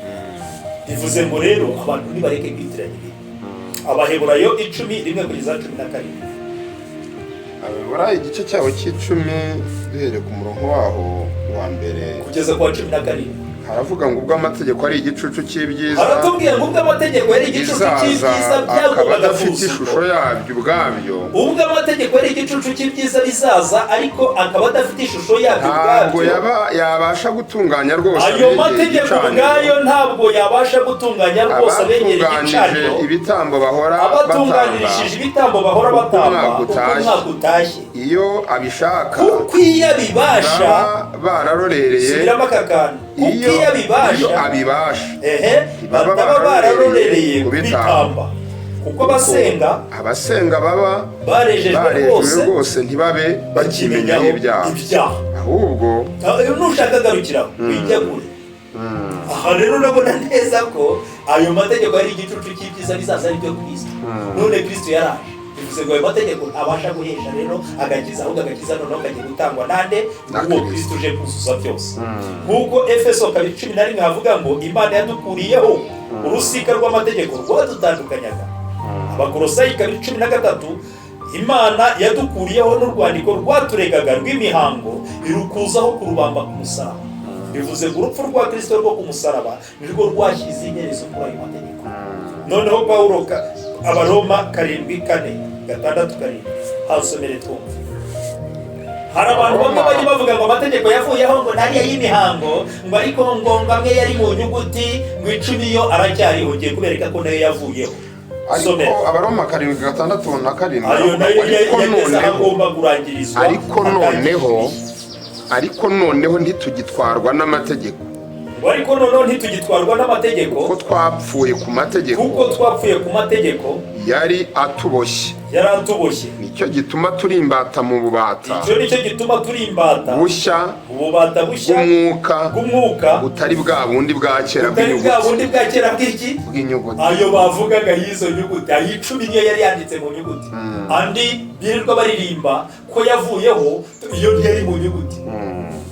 Speaker 1: Bivuze ngo rero abantu nibareke kwitiranya ibintu. Abaheburayo 10, 1 kugeza 17.
Speaker 4: Abaheburayo igice cyabo cy'icumi, duhereye ku murongo waho wa mbere
Speaker 1: kugeza ku wa 17.
Speaker 4: Haravuga ngo: "Ubwo amategeko ari igicucu cy'ibyiza
Speaker 1: Haratubwiye ngo ubwo amategeko yari igicucu
Speaker 4: bizaza,
Speaker 1: cy'ibyiza
Speaker 4: akaba
Speaker 1: byagombaga
Speaker 4: adafite
Speaker 1: kuza,
Speaker 4: ishusho yabyo ubwabyo,
Speaker 1: ubwo amategeko yari igicucu cy'ibyiza bizaza, ariko akaba adafite ishusho yabyo
Speaker 4: ntabwo
Speaker 1: ubwabyo,
Speaker 4: yabasha gutunganya rwose
Speaker 1: ayo
Speaker 4: abegeye
Speaker 1: mategeko
Speaker 4: igicaniro.
Speaker 1: ubwayo ntabwo yabasha gutunganya rwose abegera
Speaker 4: Abatunganije
Speaker 1: igicaniro,
Speaker 4: ibitambo bahora batamba
Speaker 1: abatunganirishije ibitambo bahora
Speaker 4: uko
Speaker 1: batamba
Speaker 4: umwaka
Speaker 1: uko
Speaker 4: utashye.
Speaker 1: umwaka utashye,
Speaker 4: Iyo abishaka,
Speaker 1: kuko iyo abibasha,
Speaker 4: baba bararorereye.
Speaker 1: Subiramo aka kantu: kuko
Speaker 4: Iyo
Speaker 1: iyo abibasha,
Speaker 4: iyo abibasha,
Speaker 1: ehe,
Speaker 4: baba
Speaker 1: bataba bararorereye
Speaker 4: bararorereye
Speaker 1: kubitamba, kuko abasenga
Speaker 4: abasenga baba
Speaker 1: barejejwe
Speaker 4: barejejwe
Speaker 1: rwose,
Speaker 4: rwose, ntibabe bakimenyaho ibyaha
Speaker 1: ibyaha.
Speaker 4: Ahubwo
Speaker 1: Nushaka agarukiraho, wijya kure. Aha rero urabona neza ko ayo mategeko ari igicucu cy'ibyiza bizaza, ari byo Kirisito. None Kirisito yaraje, bivuze ngo ayo mategeko ntabasha guhesha rero agakiza, ahubwo agakiza noneho kagiye gutangwa nande?
Speaker 4: Na
Speaker 1: Uwo
Speaker 4: Kristo.
Speaker 1: Kirisito uje kuzuza byose, nk'uko Efeso 2:11 havuga ngo Imana yadukuriyeho urusika rw'amategeko rwadutandukanyaga. Abakorosayi 2:13, Imana yadukuriyeho n'urwandiko rwaturegaga rw'imihango, irukuzaho kurubamba ku musaraba. Bivuze ngo urupfu rwa Kirisito rwo ku musaraba nirwo rwashyize iherezo kuri ayo mategeko. Noneho Pawulo Abaroma 7:4, 6:7, hasomere twumve. Hari abantu bamwe bajya bavuga ngo amategeko yavuyeho, ngo nariya y'imihango, ngo ariko ngo amwe yari mu nyuguti, ngo 10 yo aracyariho. Ugiye kubereka ko nayo yavuyeho.
Speaker 4: Ariko
Speaker 1: Somera.
Speaker 4: Abaroma 7:6 na 7
Speaker 1: Ayo nayo
Speaker 4: ariko
Speaker 1: yageze aho
Speaker 4: noneho
Speaker 1: agomba kurangirizwa.
Speaker 4: Ariko noneho, ariko noneho ntitugitwarwa n'amategeko,
Speaker 1: Ngo ariko noneho ntitugitwarwa n'amategeko,
Speaker 4: kuko twapfuye ku mategeko
Speaker 1: kuko twapfuye ku mategeko
Speaker 4: yari atuboshye.
Speaker 1: Yari atuboshye.
Speaker 4: Nicyo gituma turi imbata mu bubata
Speaker 1: Icyo nicyo gituma turi imbata
Speaker 4: bushya
Speaker 1: ububata bushya
Speaker 4: bw'umwuka,
Speaker 1: bw'umwuka,
Speaker 4: butari bwa bundi bwa kera
Speaker 1: butari bwa
Speaker 4: bw'inyuguti,
Speaker 1: bundi bwa kera bw'iki?
Speaker 4: Bw'inyuguti.
Speaker 1: Ayo bavugaga y'izo nyuguti, ayo 10 niyo yari yanditse mu nyuguti. Andi birirwa baririmba ko yavuyeho, iyo ntiyari mu nyuguti.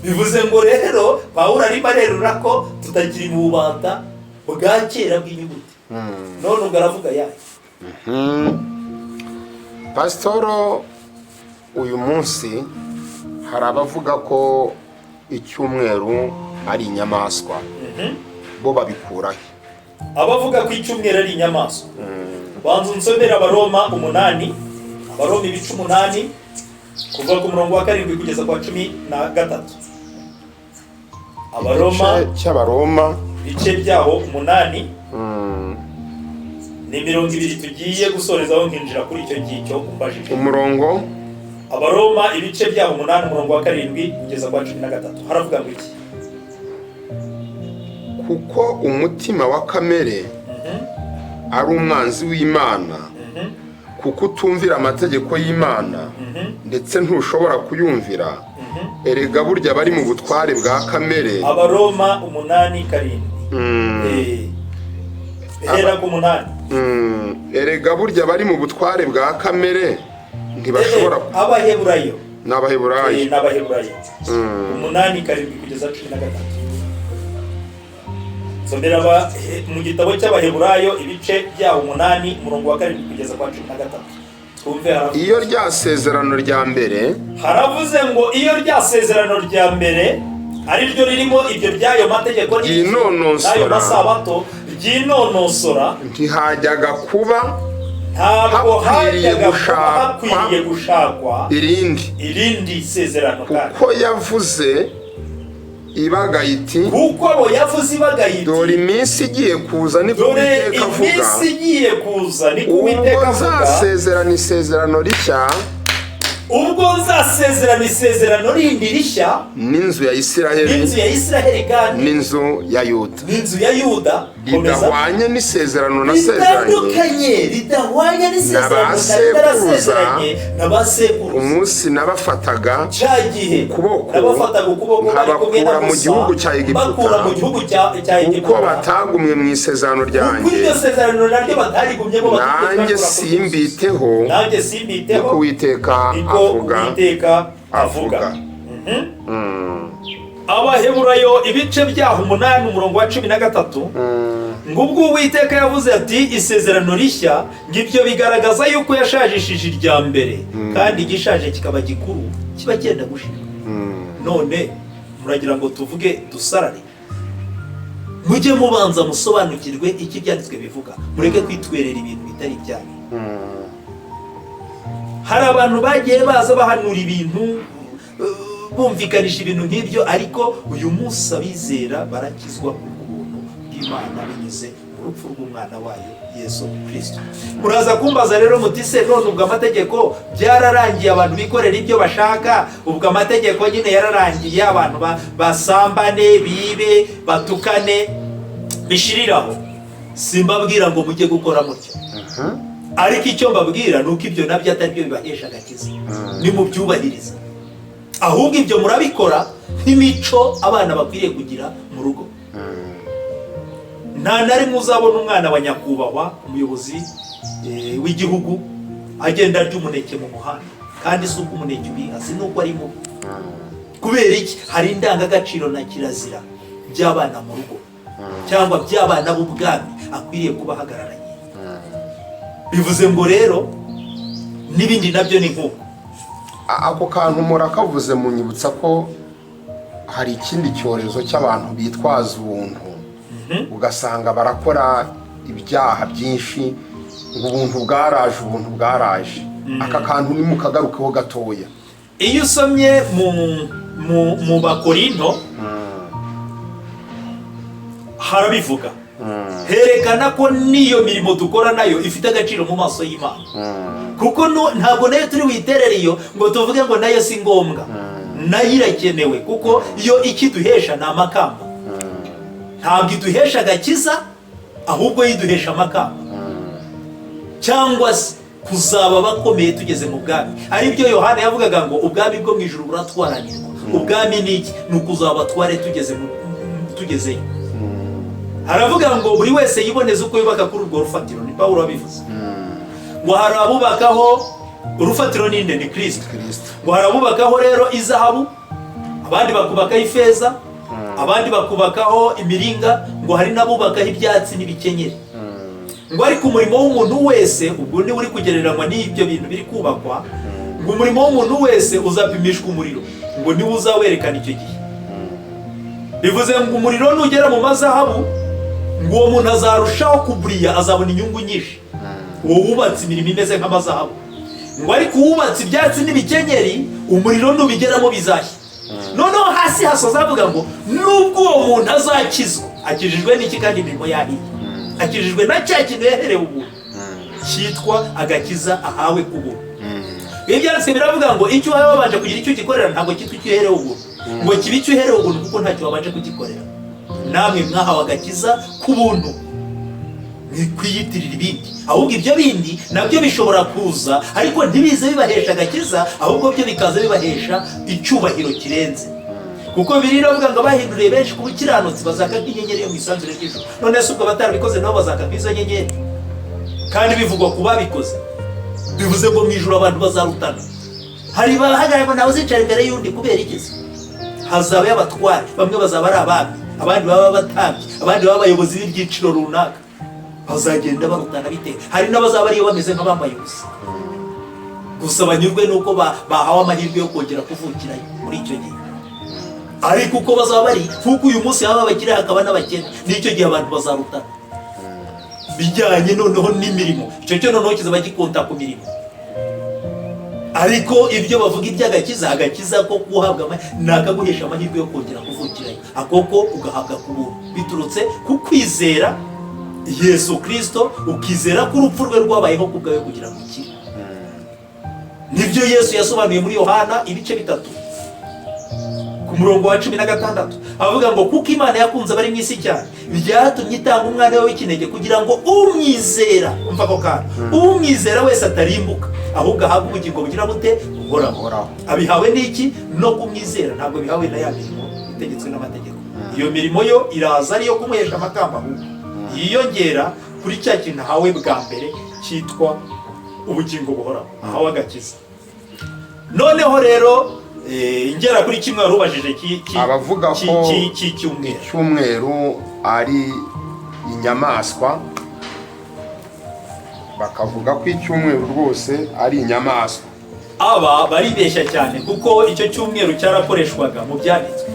Speaker 1: Bivuze ngo rero Pawulo arimo arerura ko tutakiri mu bubata bwa kera bw'inyuguti. None ubwo aravuga yayo.
Speaker 4: Pasitoro, uyu munsi hari abavuga ko icyumweru ari inyamaswa, bo babikurahe?
Speaker 1: Abavuga ko icyumweru ari inyamaswa, banza unsomere Abaroma 8, Abaroma ibice 8, kuva ku murongo wa 7 kugeza ku wa 13. Abaroma
Speaker 4: Igice cy'Abaroma,
Speaker 1: ibice byaho 8, ni 20 tugiye gusorezaho, nkinjira kuri icyo ngicyo umbajije.
Speaker 4: Umurongo?
Speaker 1: Abaroma ibice byaho 8, umurongo wa 7 kugeza ku wa 13, haravuga ngo iki?
Speaker 4: "Kuko umutima wa kamere ari umwanzi w'Imana, kuko utumvira amategeko y'Imana, ndetse ntushobora kuyumvira. Erega burya bari mu butware bwa kamere."
Speaker 1: Abaroma 8:7. Hera ku 8.
Speaker 4: Erega burya bari mu butware bwa kamere ntibashobora
Speaker 1: Abaheburayo.
Speaker 4: N'Abaheburayo.
Speaker 1: N'Abaheburayo 8:7 kugeza 13. Somera mu gitabo cy'Abaheburayo ibice byaho 8, umurongo wa 7 kugeza kwa 13, twumve. Haravuze
Speaker 4: Iyo rya sezerano rya mbere,
Speaker 1: haravuze ngo iyo rya sezerano rya mbere, ari ryo ririmo ibyo by'ayo mategeko n'iki,
Speaker 4: Ryinonosora.
Speaker 1: n'ayo masabato, ryinonosora,
Speaker 4: ntihajyaga kuba
Speaker 1: ntabwo
Speaker 4: hakwiriye
Speaker 1: hajyaga kuba
Speaker 4: gushakwa
Speaker 1: hakwiriye gushakwa
Speaker 4: irindi,
Speaker 1: irindi sezerano kandi,
Speaker 4: kuko yavuze ibagaye iti:
Speaker 1: kuko abo yavuze ibagaye
Speaker 4: 'Dore
Speaker 1: iti:
Speaker 4: iminsi igiye kuza, niko
Speaker 1: 'Dore
Speaker 4: Uwiteka avuga,
Speaker 1: iminsi igiye kuza, niko
Speaker 4: ubwo
Speaker 1: Uwiteka avuga,
Speaker 4: nzasezerana isezerano rishya
Speaker 1: ubwo nzasezerana isezerano rindi rishya
Speaker 4: n'inzu ya Isiraheli
Speaker 1: n'inzu ya Isiraheli kandi
Speaker 4: n'inzu ya Yuda,
Speaker 1: n'inzu ya Yuda,
Speaker 4: Ridahwanye n'isezerano nasezeranye
Speaker 1: Ritandukanye, ridahwanye n'isezerano
Speaker 4: na ba sekuruza,
Speaker 1: narasezeranye na ba sekuruza
Speaker 4: umunsi nabafataga
Speaker 1: cya gihe
Speaker 4: ukuboko,
Speaker 1: nabafataga ukuboko bari kumwe na
Speaker 4: nkabakura mu
Speaker 1: Musa,
Speaker 4: gihugu cya Egiputa,
Speaker 1: bakura mu gihugu cya
Speaker 4: kuko
Speaker 1: Egiputa,
Speaker 4: batagumye mu isezerano
Speaker 1: kuko
Speaker 4: ryanjye,
Speaker 1: iryo sezerano naryo batarigumyemo, batigeze
Speaker 4: nanjye
Speaker 1: bakora ku
Speaker 4: simbiteho,
Speaker 1: nanjye simbiteho,
Speaker 4: niko Uwiteka
Speaker 1: niko
Speaker 4: avuga.
Speaker 1: Uwiteka avuga.
Speaker 4: Avuga.
Speaker 1: Abaheburayo ibice byaho 8, umurongo wa 13, ngo ubwo Uwiteka yavuze ati isezerano rishya, ngo ibyo bigaragaza yuko yashajishije irya mbere, kandi igishaje kikaba gikuru kiba cyenda gushira. None muragira ngo tuvuge dusarare? Mujye mubanza musobanukirwe icyo ibyanditswe bivuga, mureke kwitwerera ibintu bitari ibyanyu. Hari abantu bagiye baza bahanura ibintu, bumvikanisha ibintu nk'ibyo, ariko uyu munsi abizera barakizwa ku bw'ubuntu bw'Imana binyuze mu rupfu rw'umwana wayo Yesu Kirisito. Muraza kumbaza rero muti: "Se none ubwo amategeko byararangiye, abantu bikorera ibyo bashaka, ubwo amategeko nyine yararangiye, abantu basambane, bibe, batukane, bishiriraho?" Simbabwira ngo mujye gukora mutyo, ariko icyo mbabwira ni uko ibyo nabyo atari byo bibahesha agakiza nimubyubahiriza. Ahubwo ibyo murabikora nk'imico abana bakwiriye kugira mu rugo. Nta na rimwe uzabona umwana wa nyakubahwa umuyobozi w'igihugu agenda arya umuneke mu muhanda, kandi si uko umuneke ubiha, si n'uko ari mubi. Kubera iki? Hari indangagaciro na kirazira by'abana mu rugo cyangwa by'abana b'ubwami akwiriye kuba ahagararanye. Bivuze ngo rero n'ibindi nabyo ni nk'uko.
Speaker 4: Ako kantu murakavuze, munyibutsa ko hari ikindi cyorezo cy'abantu bitwaza ubuntu, ugasanga barakora ibyaha byinshi ngo ubuntu bwaraje, ubuntu bwaraje. Aka kantu nimukagarukeho gatoya.
Speaker 1: Iyo usomye mu Bakorinto harabivuga, herekana ko n'iyo mirimo dukora nayo ifite agaciro mu maso y'Imana, kuko ntabwo nayo turi witerere iyo ngo tuvuge ngo nayo si ngombwa. Nayo irakenewe, kuko iyo ikiduhesha ni amakamba. Ntabwo iduhesha agakiza, ahubwo yiduhesha amakamba cyangwa se kuzaba bakomeye tugeze mu bwami, aribyo Yohana yavugaga ngo ubwami bwo mu ijuru buratwaranirwa. Ubwami ni iki? Ni ukuzaba abatware tugeze tugezeyo. Haravuga ngo buri wese yiboneze uko yubaka kuri urwo rufatiro. Ni Pawulo wabivuze ngo hari abubakaho urufatiro. Ninde? Ni Kirisito.
Speaker 4: Kristo.
Speaker 1: Ngo hari abubakaho rero izahabu, abandi bakubakaho ifeza, abandi bakubakaho imiringa, ngo hari n'abubakaho ibyatsi n'ibikenyeri. Ngo ariko umurimo w'umuntu wese, ubwo niwe uri kugereranywa n'ibyo bintu biri kubakwa, ngo umurimo w'umuntu wese uzapimishwa umuriro, ngo niwe uzawerekana icyo gihe. Bivuze ngo umuriro nugera mu mazahabu, ngo uwo muntu azarushaho kuburiya, azabona inyungu nyinshi, uwo wubatse imirimo imeze nk'amazahabu. Ngo ariko uwubatse ibyatsi n'ibikenyeri, umuriro nubigeramo bizashya. Noneho hasi hasoza avuga ngo nubwo uwo muntu azakizwa, akijijwe n'iki kandi imirimo yahiye? Akijijwe na cya kintu yaherewe ubuntu cyitwa agakiza ahawe ku buntu. Ibi byanditswe biravuga ngo icyo uhawe wabanje kugira icyo ugikorera ntabwo cyitwa icyo uherewe ubuntu, ngo kibe icyo uherewe ubuntu kuko ntacyo wabanje kugikorera. Namwe mwahawe agakiza ku buntu, kwiyitirira ibindi. Ahubwo ibyo bindi nabyo bishobora kuza, ariko ntibize bibahesha agakiza, ahubwo byo bikaza bibahesha icyubahiro kirenze, kuko biri iravuga ngo bahinduriye benshi ku bukiranutsi bazaka nk'inyenyeri yo mu isanzure ry'ijuru. None se ubwo batarabikoze nabo bazaka nk'izo nyenyeri, kandi bivugwa ku babikoze? Bivuze ngo mu ijuru abantu bazarutana. Hari bahagarara ngo ntawe uzicara imbere y'undi. Kubera iki? Hazaba abatware, bamwe bazaba ari abami, abandi baba abatambyi, abandi baba abayobozi b'ibyiciro runaka. Bazagenda barutana bitewe. Hari n'abazaba ariyo bameze nk'abambaye ubusa gusa, banyurwe n'uko bahawe amahirwe yo kongera kuvukirayo muri icyo gihe. Ariko uko bazaba bari, nk'uko uyu munsi haba abakire hakaba n'abakene, n'icyo gihe abantu bazarutana bijyanye noneho n'imirimo. Icyo cyo noneho kizaba gikonta ku mirimo. Ariko ibyo bavuga iby'agakiza, agakiza ko guhabwa ni akaguhesha amahirwe yo kongera kuvukirayo, ako ko ugahabwa ku buntu biturutse ku kwizera Yesu Kirisito, ukizera ko urupfu rwe rwabayeho ku bwawe kugira ngo ukire. Nibyo Yesu yasobanuye muri Yohana ibice 3 ku Umurongo wa 16 avuga ngo: "Kuko Imana yakunze abari mu isi cyane, byatumye itanga umwana we w'ikinege, kugira ngo umwizera," umva ako kantu, "umwizera wese atarimbuka, ahubwo ahabwe ubugingo bugira bute? Buhoraho."
Speaker 2: Buhoraho.
Speaker 1: Abihawe n'iki? No kumwizera. Ntabwo bihawe na ya mirimo itegetswe n'amategeko. Iyo mirimo yo iraza ariyo kumuhesha amakamba, ahubwo yiyongera kuri cya kintu ahawe bwa mbere cyitwa ubugingo buhoraho, ahawe agakiza. Noneho rero ngera kuri kimwe wari ubajije
Speaker 2: Abavuga ko
Speaker 1: cy'icyumweru.
Speaker 2: Icyumweru ari inyamaswa, bakavuga ko icyumweru rwose ari inyamaswa.
Speaker 1: Aba baribeshya cyane, kuko icyo cyumweru cyarakoreshwaga mu byanditswe.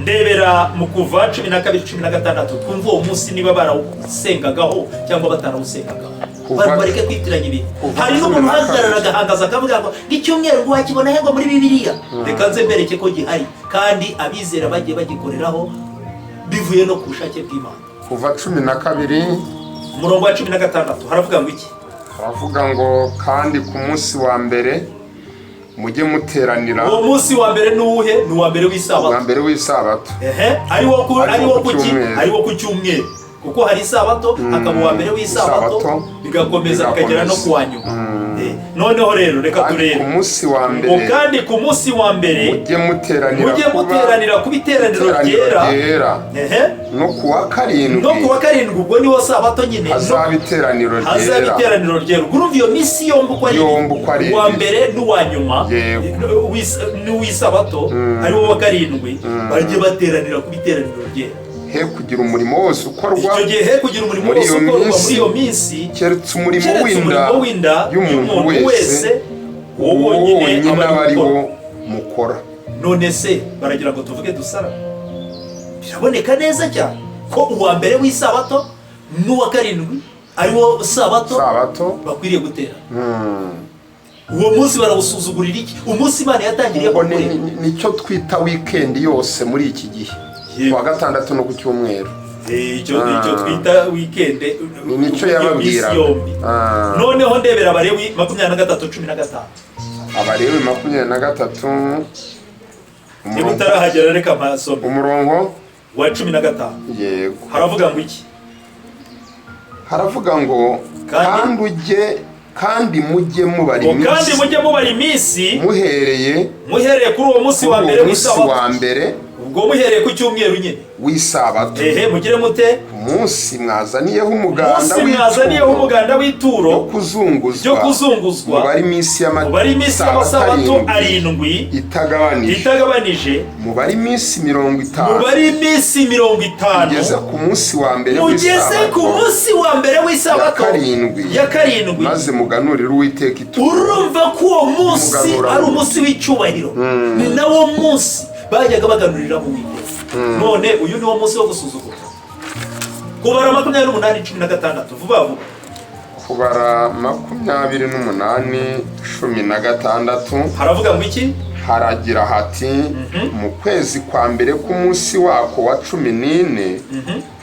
Speaker 1: Ndebera mu Kuva 12:16, twumva uwo munsi niba barawusengagaho cyangwa batarawusengagaho.
Speaker 2: Kuva-
Speaker 1: Bareke kwitiranya ibintu.
Speaker 2: Kuva
Speaker 1: Hari
Speaker 2: cumi
Speaker 1: n'umuntu
Speaker 2: na
Speaker 1: uhagarara
Speaker 2: kabiri.
Speaker 1: agahangaza akavuga ngo icyumweru ngo wakibona he ngo muri Bibiliya? Reka nze mbereke ko gihari, kandi abizera bagiye bagikoreraho bivuye no ku bushake bw'Imana.
Speaker 2: Kuva 12.
Speaker 1: Umurongo wa 16 haravuga ngo iki?
Speaker 2: Haravuga ngo: "Kandi ku munsi wa mbere mujye muteranira."
Speaker 1: Uwo munsi wa mbere ni uwuhe? Ni uwa mbere
Speaker 2: Uwa
Speaker 1: w'isabato.
Speaker 2: mbere w'isabato.
Speaker 1: Ehe, ari wo ku
Speaker 2: Ari
Speaker 1: ari
Speaker 2: wo
Speaker 1: wo
Speaker 2: ku
Speaker 1: kuki?
Speaker 2: cyumweru.
Speaker 1: Ari wo ku cyumweru, kuko hari isabato, hakaba uwa mbere w'isabato,
Speaker 2: Isabato,
Speaker 1: bigakomeza bikagera no ku wa nyuma. Noneho rero reka
Speaker 2: Kandi
Speaker 1: turebe.
Speaker 2: ku munsi wa
Speaker 1: Ngo
Speaker 2: mbere
Speaker 1: kandi ku munsi wa mbere
Speaker 2: mujye muteranira
Speaker 1: mujye
Speaker 2: kuba
Speaker 1: muteranira ku iteraniro
Speaker 2: iteraniro
Speaker 1: ryera.
Speaker 2: ryera.
Speaker 1: Ehe.
Speaker 2: No ku wa karindwi
Speaker 1: No ku wa karindwi, ubwo niwo sabato nyine,
Speaker 2: hazaba iteraniro
Speaker 1: hazaba
Speaker 2: ryera.
Speaker 1: iteraniro ryera. Ubwo urumva iyo minsi yombi uko ari
Speaker 2: Yombi uko ari
Speaker 1: uwa
Speaker 2: ibiri.
Speaker 1: mbere n'uwa nyuma n'uw'isabato, ari wo wa karindwi, bajye bateranira ku iteraniro ryera.
Speaker 2: He kugira umurimo wose ukorwa
Speaker 1: Icyo gihe he kugira umurimo
Speaker 2: muri
Speaker 1: wose
Speaker 2: iyo
Speaker 1: ukorwa
Speaker 2: minsi,
Speaker 1: muri iyo minsi,
Speaker 2: keretse umurimo
Speaker 1: keretse
Speaker 2: w'inda
Speaker 1: umurimo w'inda
Speaker 2: y'umuntu wese,
Speaker 1: uwo
Speaker 2: uwo
Speaker 1: wonyine
Speaker 2: wonyine
Speaker 1: aba
Speaker 2: aba
Speaker 1: ari
Speaker 2: ari wo
Speaker 1: gukora.
Speaker 2: mukora.
Speaker 1: None se baragira ngo tuvuge dusara? Biraboneka neza cyane ko uwa mbere w'isabato n'uwa karindwi ari wo sabato
Speaker 2: Sabato.
Speaker 1: bakwiriye gutera. Uwo munsi barawusuzugurira iki, umunsi Imana yatangiriye
Speaker 2: Ubwo
Speaker 1: gukorera?
Speaker 2: nicyo twita weekend yose muri iki gihe, ku wa gatandatu no ku cyumweru.
Speaker 1: Icyo twita weekend.
Speaker 2: Ni nicyo
Speaker 1: iyo
Speaker 2: yababwiraga.
Speaker 1: minsi yombi. Noneho ndebera Abalewi 23:15.
Speaker 2: Abalewi 23,
Speaker 1: Niba
Speaker 2: umurongo
Speaker 1: utarahagera reka mpasome.
Speaker 2: Umurongo
Speaker 1: Wa 15.
Speaker 2: Yego.
Speaker 1: Haravuga ngo iki?
Speaker 2: Haravuga ngo:
Speaker 1: Kandi-
Speaker 2: "Kandi ujye, kandi mujye mubara
Speaker 1: Ngo kandi
Speaker 2: iminsi
Speaker 1: mujye mubara iminsi
Speaker 2: muhereye
Speaker 1: muhereye kuri uwo munsi wa
Speaker 2: kuri
Speaker 1: mbere
Speaker 2: uwo munsi
Speaker 1: w'isabato."
Speaker 2: wa mbere
Speaker 1: Ubwo muhereye ku cyumweru nyine.
Speaker 2: w'isabato.
Speaker 1: Ehe, mugire mute?
Speaker 2: Ku munsi mwazaniyeho umuganda
Speaker 1: Umunsi mwazaniyeho
Speaker 2: w'ituro
Speaker 1: umuganda w'ituro
Speaker 2: ryo kuzunguzwa,
Speaker 1: ryo kuzunguzwa,
Speaker 2: mubare iminsi
Speaker 1: mubare iminsi y'amasabato arindwi
Speaker 2: itagabanije,
Speaker 1: itagabanije,
Speaker 2: mubare iminsi 50,
Speaker 1: mubare iminsi 50,
Speaker 2: mugeze ku munsi wa mbere
Speaker 1: mugeze ku
Speaker 2: w'isabato
Speaker 1: munsi wa mbere w'isabato
Speaker 2: ya karindwi,
Speaker 1: ya karindwi,
Speaker 2: maze muganurire Uwiteka ituro."
Speaker 1: Urumva ko uwo munsi
Speaker 2: Umuganura.
Speaker 1: ari umunsi w'icyubahiro, ni nawo munsi bajyaga baganurira mu Uwiteka. None uyu ni wo munsi wo gusuzugura? Kubara 28:16, vuba vuba.
Speaker 2: Kubara 28:16.
Speaker 1: Haravuga ngo iki?
Speaker 2: Haragira hati: "Mu kwezi kwa mbere k'umunsi wako wa 14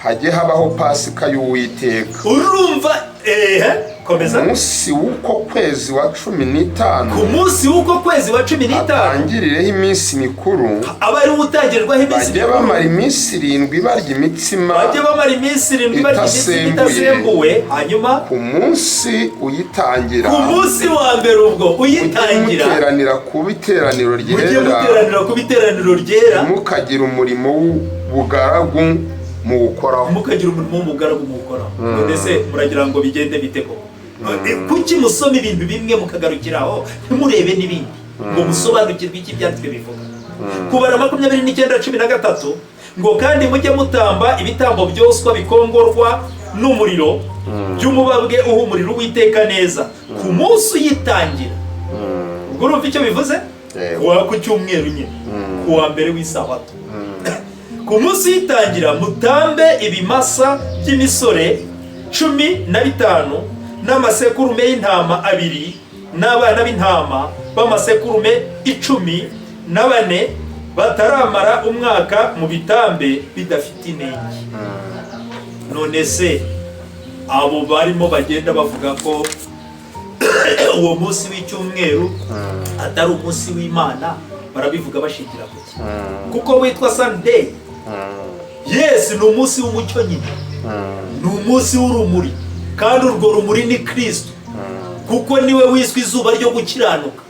Speaker 2: hajye habaho Pasika y'Uwiteka."
Speaker 1: Urumva? Ehe, komeza.
Speaker 2: Umunsi w'uko kwezi wa 15
Speaker 1: Ku munsi w'uko kwezi wa 15
Speaker 2: hatangirireho iminsi mikuru,
Speaker 1: aba ari wo utangirwaho iminsi
Speaker 2: bajye
Speaker 1: mikuru.
Speaker 2: bamara iminsi 7 barya imitsima
Speaker 1: Bajye bamara iminsi 7 barya imitsima
Speaker 2: itasembuye.
Speaker 1: itasembuwe. Hanyuma
Speaker 2: Ku munsi uyitangira,
Speaker 1: ku munsi wa mbere ubwo
Speaker 2: mujye
Speaker 1: uyitangira,
Speaker 2: muteranira ku iteraniro
Speaker 1: mujye
Speaker 2: ryera,
Speaker 1: muteranira ku iteraniro ryera,
Speaker 2: ntimukagire umurimo w'ubugaragu muwukoraho.
Speaker 1: Mukagira umurimo w'umugaragu muwukoraho. None se muragira ngo bigende bite koko? Kuki musoma ibintu bimwe mukagarukiraho, ntimurebe n'ibindi ngo musobanukirwe icyo ibyanditswe bivuga? Kubara 29:13 ngo: "Kandi mujye mutamba ibitambo byoswa bikongorwa n'umuriro by'umubabwe uhumurira Uwiteka neza ku munsi uyitangira." Ubwo urumva icyo bivuze?
Speaker 2: Yego.
Speaker 1: Ku cyumweru nyine, ku wa mbere w'isabato. "Ku munsi w'itangira mutambe ibimasa by'imisore 15 n'amasekurume y'intama abiri n'abana b'intama b'amasekurume 14 bataramara umwaka, mu bitambe bidafite inenge." None se abo barimo bagenda bavuga ko uwo munsi w'icyumweru atari umunsi w'Imana, Barabivuga bashingira ku ki? Kuko witwa Sunday. Yes, ni umunsi w'umucyo nyine, ni umunsi w'urumuri, kandi urwo rumuri ni Kristo, kuko niwe wiswe izuba ryo gukiranuka.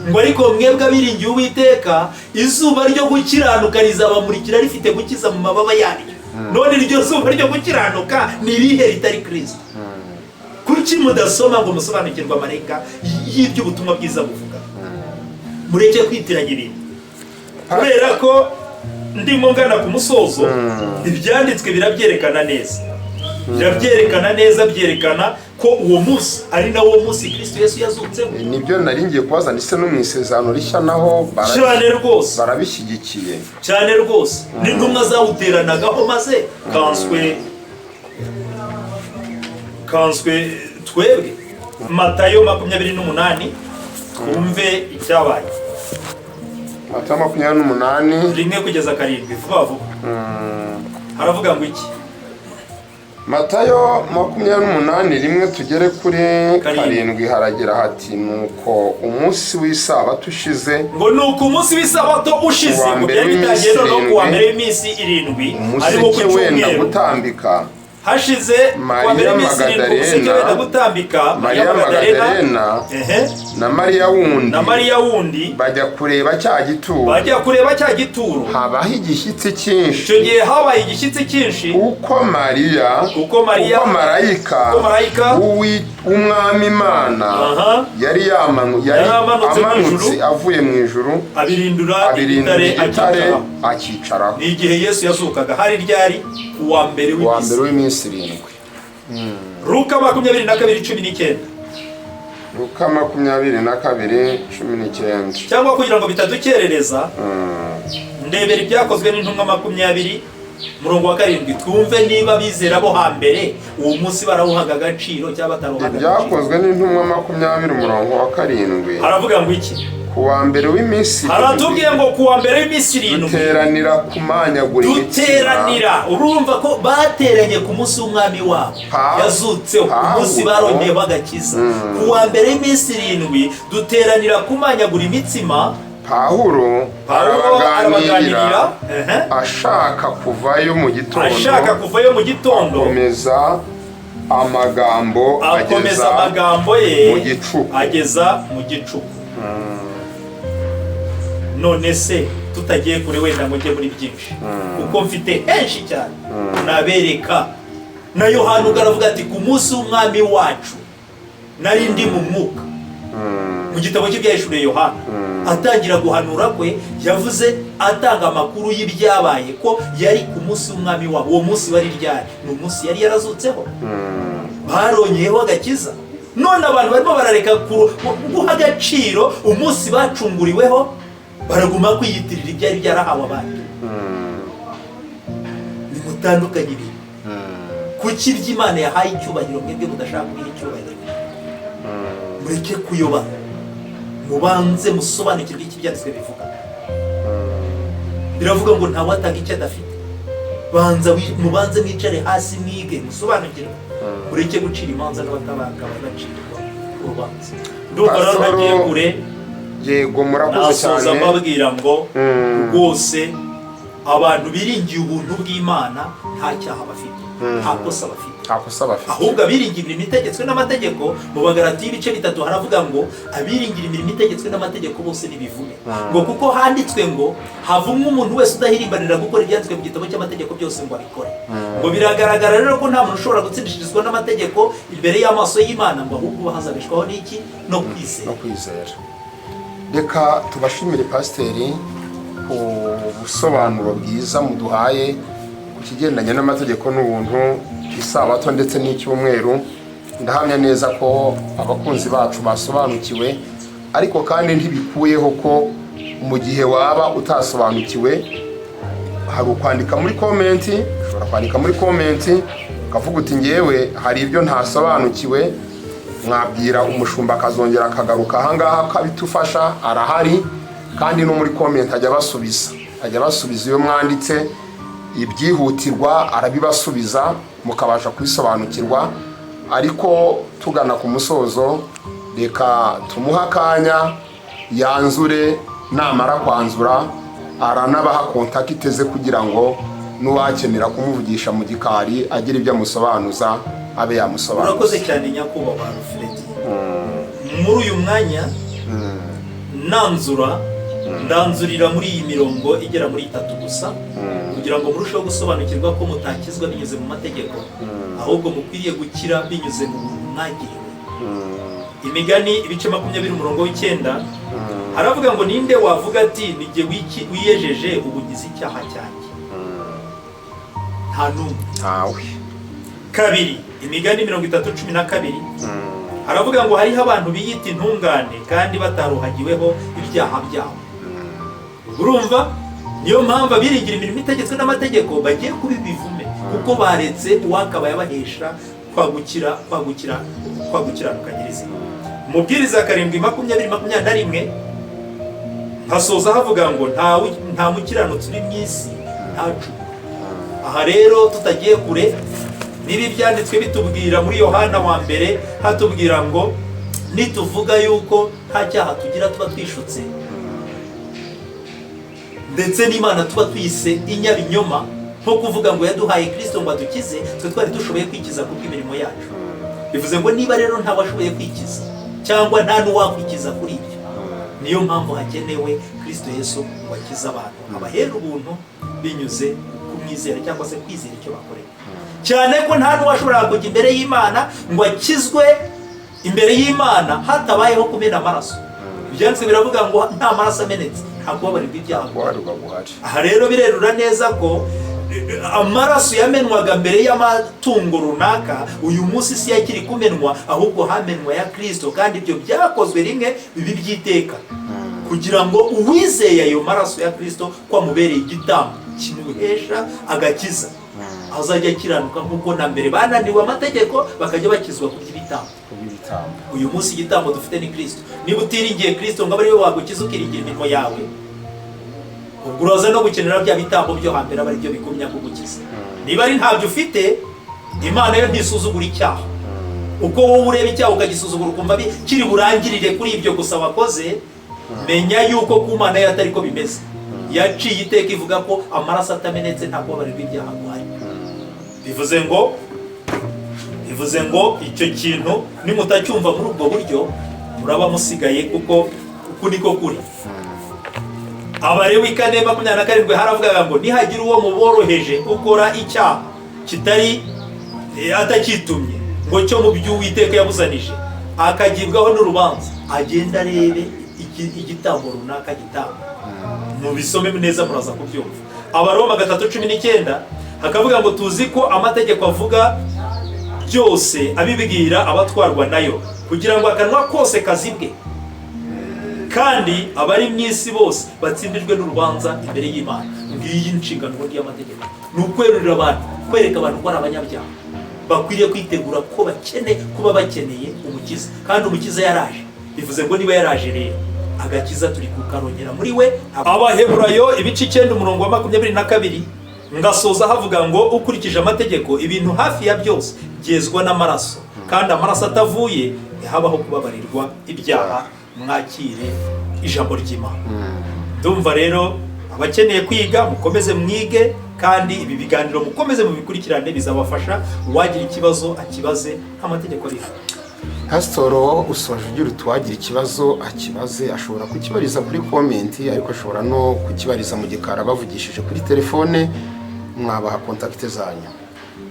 Speaker 1: Ngo ariko mwebwe abiringiye Uwiteka, izuba ryo gukiranuka rizabamurikira rifite gukiza mu mababa yaryo. None iryo zuba ryo gukiranuka ni irihe ritari Kristo? Kuki mudasoma ngo musobanukirwe amarenga y'iby'ubutumwa bwiza buvuga? Mureke kwitiranya ibintu, kubera ko ndimo ngana ku musozo. Ibyanditswe birabyerekana neza, birabyerekana neza, byerekana ko uwo munsi ari nawo munsi Kristo Yesu yazutseho.
Speaker 4: Nibyo nari ngiye kubaza, ndetse no mu Isezerano Rishya naho
Speaker 1: Cyane rwose.
Speaker 4: barabishyigikiye.
Speaker 1: Cyane rwose, n'intumwa zawuteranagaho. Maze kanswe twebwe. Matayo 28, twumve icyabaye.
Speaker 4: Matayo 28.
Speaker 1: 1 kugeza 7, vuba vuba. Haravuga ngo iki?
Speaker 4: Matayo 28, 1 tugere kuri
Speaker 1: 7.
Speaker 4: 7. Haragira hati: "Nuko umunsi w'isabato ushize,"
Speaker 1: Ngo nuko umunsi w'isabato ushize,
Speaker 4: Kuwa
Speaker 1: ngo
Speaker 4: mbere
Speaker 1: byari
Speaker 4: w'iminsi
Speaker 1: bitangiye noneho ku wa
Speaker 4: irindwi,
Speaker 1: mbere w'iminsi 7, ariwo ku
Speaker 4: umuseke wenda
Speaker 1: cyumweru,
Speaker 4: gutambika,
Speaker 1: hashize
Speaker 4: Mariya
Speaker 1: kuwa mbere w'iminsi 7, umuseke
Speaker 4: Magadalena,
Speaker 1: wenda gutambika,
Speaker 4: Mariya Magadalena na Mariya wundi
Speaker 1: na Mariya wundi
Speaker 4: bajya kureba cya gituro.
Speaker 1: Bajya kureba cya gituro.
Speaker 4: Habaho igishyitsi cyinshi,
Speaker 1: Icyo gihe habaye igishyitsi cyinshi,
Speaker 4: kuko Mariya
Speaker 1: kuko Mariya
Speaker 4: kuko marayika
Speaker 1: kuko marayika
Speaker 4: w'Umwami Imana yari
Speaker 1: Yari amanutse mu
Speaker 4: amanutse
Speaker 1: ijuru,
Speaker 4: avuye mu ijuru,
Speaker 1: abirindura
Speaker 4: abirindura
Speaker 1: igitare,
Speaker 4: igitare,
Speaker 1: akicaraho.
Speaker 4: akicaraho.
Speaker 1: Ni igihe Yesu yazukaga, hari ryari? Ku wa mbere
Speaker 4: Wa
Speaker 1: w'iminsi
Speaker 4: mbere w'iminsi 7.
Speaker 1: Luka 22:19.
Speaker 4: Luka 22:19.
Speaker 1: Cyangwa kugira ngo bitadukerereza, ndebera Ibyakozwe n'Intumwa 20, umurongo wa 7, twumve niba bizera bo hambere uwo munsi barawuhaga agaciro cyangwa batarawuhaga agaciro.
Speaker 4: Ibyakozwe n'Intumwa 20, umurongo wa 7.
Speaker 1: Haravuga ngo iki?
Speaker 4: "Ku wa mbere w'iminsi
Speaker 1: Haratubwiye
Speaker 4: 7,
Speaker 1: ngo ku wa mbere w'iminsi 7,
Speaker 4: duteranira kumanyagura imitsima."
Speaker 1: Duteranira. Urumva ko bateranye ku munsi w'Umwami wabo yazutseho, umunsi
Speaker 4: Pawulo.
Speaker 1: barongeyeho agakiza. Ku wa mbere w'iminsi 7 duteranira kumanyagura imitsima.
Speaker 4: Pawulo
Speaker 1: Pawulo
Speaker 4: arabaganirira,
Speaker 1: arabaganirira,
Speaker 4: ashaka kuvayo mu gitondo,
Speaker 1: ashaka kuvayo mu gitondo,
Speaker 4: akomeza amagambo
Speaker 1: akomeza
Speaker 4: ageza
Speaker 1: amagambo ye
Speaker 4: mu gicuku.
Speaker 1: ageza mu gicuku. None se tutagiye kure, wenda ngo njye muri byinshi, kuko mfite henshi cyane nabereka, na Yohana ubwo aravuga ati: "Ku munsi w'Umwami wacu nari ndi mu mwuka." Mu gitabo cy'Ibyahishuriye Yohana, atangira guhanura kwe, yavuze atanga amakuru y'ibyabaye ko yari ku munsi w'Umwami wabo. Uwo munsi wari ryari? Ni umunsi yari yarazutseho, barongeyeho agakiza. None abantu barimo barareka guha agaciro umunsi bacunguriweho, baraguma kwiyitirira ibyari byarahawe abandi. Nimutandukanye ibintu. Kuki iby'Imana yahaye icyubahiro mwebwe mudashaka kubiha icyubahiro? Mureke kuyoba, mubanze musobanukirwe icyo Ibyanditswe bivuga. Biravuga ngo ntawatanga icyo adafite. Mubanze mwicare hasi, mwige, musobanukirwe, mureke gucira imanza n'abatabanga bagacirwa urubanza. Ndumva rero
Speaker 4: Pastor,
Speaker 1: ntagiye kure.
Speaker 4: Yego, murakoze
Speaker 1: Nasoza
Speaker 4: cyane.
Speaker 1: mbabwira ngo rwose abantu biringiye ubuntu bw'Imana nta cyaha bafite, nta kosa bafite.
Speaker 4: Nta kosa bafite.
Speaker 1: Ahubwo abiringira imirimo itegetswe n'amategeko, mu Bagalatiya ibice 3 haravuga ngo abiringira imirimo itegetswe n'amategeko bose nibivume, ngo kuko handitswe ngo: "Havumwe umuntu wese udahirimbanira gukora ibyanditswe mu gitabo cy'amategeko byose ngo abikore." Ngo biragaragara rero ko nta muntu ushobora gutsindishirizwa n'amategeko imbere y'amaso y'Imana, ngo ahubwo hazabeshwaho n'iki? No kwizera.
Speaker 4: No kwizera. Reka tubashimire, pasiteri, ku busobanuro bwiza muduhaye ku kigendanye n'amategeko n'ubuntu, isabato ndetse n'icyumweru. Ndahamya neza ko abakunzi bacu basobanukiwe, ariko kandi ntibikuyeho ko mu gihe waba utasobanukiwe hari ukwandika muri comment. Ushobora kwandika muri comment ukavuga uti: "Ngewe hari ibyo ntasobanukiwe." Mwabwira umushumba akazongera akagaruka ahangaha akabitufasha. Arahari, kandi no muri comment ajya abasubiza, ajya abasubiza. Iyo mwanditse ibyihutirwa arabibasubiza, mukabasha kubisobanukirwa. Ariko tugana ku musozo, reka tumuhe akanya yanzure. Namara kwanzura aranabaha contact ze kugira ngo n'uwakenera kumuvugisha mu gikari agira ibyo amusobanuza abe yamusobanuza.
Speaker 1: Urakoze cyane, nyakubahwa Alfred. Muri uyu mwanya nanzura, ndanzurira muri iyi mirongo igera muri itatu gusa, kugira ngo murusheho gusobanukirwa ko mutakizwa binyuze mu mategeko, ahubwo mukwiriye gukira binyuze mu buntu mwagiriwe. Imigani ibice 20 umurongo wa 9 haravuga ngo: "Ninde wavuga ati nijye wiyejeje, ubu ngize icyaha cyanjye?" Nta n'umwe.
Speaker 4: Ntawe.
Speaker 1: Kabiri, Imigani 30:12 haravuga ngo: "Hariho abantu biyita intungane kandi bataruhagiweho ibyaha byabo." Urumva, niyo mpamvu abiringira imirimo itegetswe n'amategeko bagiye kuba ibivume, kuko baretse uwakabaye abahesha kwagukiranuka nyirizina. Umubwiriza 7:20-21 nkasoza havuga ngo: "Nta mukiranutsi uri mu isi ntacumure." Aha rero tutagiye kure, niba ibyanditswe bitubwira muri Yohana wa mbere hatubwira ngo nituvuga yuko nta cyaha tugira tuba twishutse, ndetse n'Imana tuba tuyise inyabinyoma, nko kuvuga ngo yaduhaye Kirisito ngo adukize, twe twari dushoboye kwikiza kubw'imirimo yacu. Bivuze ngo niba rero ntawashoboye kwikiza cyangwa nta n'uwakwikiza kuri ibyo, niyo mpamvu hakenewe Kirisito Yesu ngo akize abantu, abahere ubuntu binyuze kumwizera cyangwa se kwizera icyo bakorera, cyane ko nta n'uwashoboraga kujya imbere y'Imana ngo akizwe imbere y'Imana hatabayeho kumena amaraso. Ibyanditswe biravuga ngo nta maraso amenetse nta kubabarirwa ibyaha.
Speaker 4: Guharirwa guhari.
Speaker 1: Aha rero birerura neza ko amaraso yamenwaga mbere y'amatungo runaka, uyu munsi si yakiri kumenwa, ahubwo hamenwa ya Kirisito, kandi ibyo byakozwe rimwe bibi by'iteka, kugira ngo uwizeye ayo maraso ya Kirisito ko amubereye igitambo kimuhesha agakiza azajya akiranuka, nk'uko na mbere bananiwe amategeko bakajya bakizwa ku by'ibitambo.
Speaker 4: Kubw'ibitambo.
Speaker 1: Uyu munsi igitambo dufite ni Kirisito. Niba utiringiye Kirisito ngo abe ari we wagukiza, ukiringira imirimo yawe, ubwo uraza no gukenera bya bitambo byo hambere aba ari byo bigumya kugukiza. Niba ari ntabyo ufite, Imana yo ntisuzugura icyaha. Uko wowe ureba icyaha ukagisuzugura, ukumva kiri burangirire kuri ibyo gusa wakoze, menya yuko ku Mana yo atari ko bimeze. Yaciye iteka ivuga ko amaraso atamenetse nta kubabarirwa ibyaha guhari. Bivuze ngo icyo kintu nimutacyumva muri ubwo buryo muraba musigaye, kuko uku niko kuri. Abalewi 4:27 haravugaga ngo: "Nihagira uwo muboroheje ukora icyaha kitari atacyitumye ngo cyo mu by'Uwiteka yabuzanije, akagibwaho n'urubanza, agenda arebe igitambo runaka gitamba." Mubisome neza muraza kubyumva. Abaroma 3:19 hakavuga ngo: "Tuzi ko amategeko avuga byose abibwira abatwarwa nayo, kugira ngo akanwa kose kazibwe, kandi abari mu isi bose batsindirwe n'urubanza imbere y'Imana." Ngiyi inshingano ubundi y'amategeko ni ukwerurira abantu, kwereka abantu ko ari abanyabyaha, bakwiriye kwitegura ko bakene kuba bakeneye umukiza, kandi umukiza yaraje. Bivuze ngo niba yaraje rero, agakiza turi kukarongera muri we. Abaheburayo ibice 9 umurongo wa 22 ngasoza havuga ngo: "Ukurikije amategeko ibintu hafi ya byose byezwa n'amaraso, kandi amaraso atavuye ntihabaho kubabarirwa ibyaha." Mwakire ijambo ry'Imana. Ndumva rero abakeneye kwiga mukomeze mwige, kandi ibi biganiro mukomeze mubikurikirane, bizabafasha. Uwagira ikibazo akibaze, nta mategeko ariho.
Speaker 4: Pasitoro, usoje ugira uti uwagira ikibazo akibaze. Ashobora kukibariza kuri comment, ariko ashobora no kukibariza mu gikari bavugishije kuri telefone. Mwabaha contact zanyu.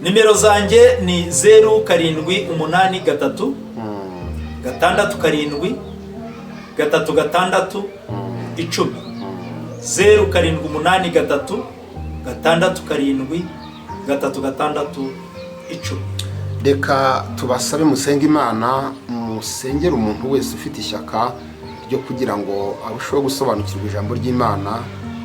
Speaker 1: Nimero zanjye ni 0783 67 36 10, 0783 67 36 10.
Speaker 4: Reka tubasabe musenge Imana, musengere umuntu wese ufite ishyaka ryo kugira ngo arusheho gusobanukirwa ijambo ry'Imana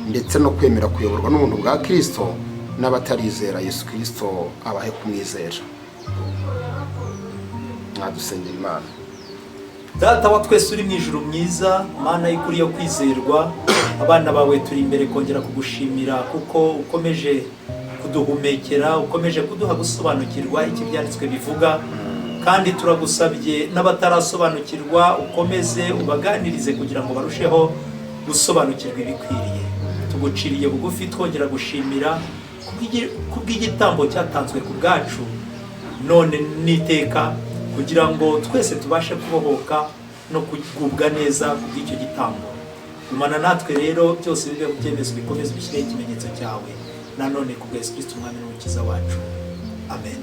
Speaker 4: ndetse no kwemera kuyoborwa n'ubuntu bwa Kirisito, n'abatarizera Yesu Kirisito abahe kumwizera. Mwadusengera Imana.
Speaker 1: Data wa twese uri mu ijuru mwiza, Mana y'ukuri yo kwizerwa, abana bawe turi imbere kongera kugushimira kuko ukomeje kuduhumekera, ukomeje kuduha gusobanukirwa icyo ibyanditswe bivuga. Kandi turagusabye n'abatarasobanukirwa ukomeze ubaganirize kugira ngo barusheho.
Speaker 3: Gusobanukirwa ibikwiriye. Tuguciriye bugufi, twongera gushimira kubw'igitambo cyatanzwe ku bwacu none n'iteka, kugira ngo twese tubashe kubohoka no kugubwa neza kubw'icyo gitambo. Gumana natwe rero, byose bibe mu byemezo bikomeze, ubishyireho ikimenyetso cyawe nanone, ku bwa Yesu Kristo, Umwami n'Umukiza wacu. Amen.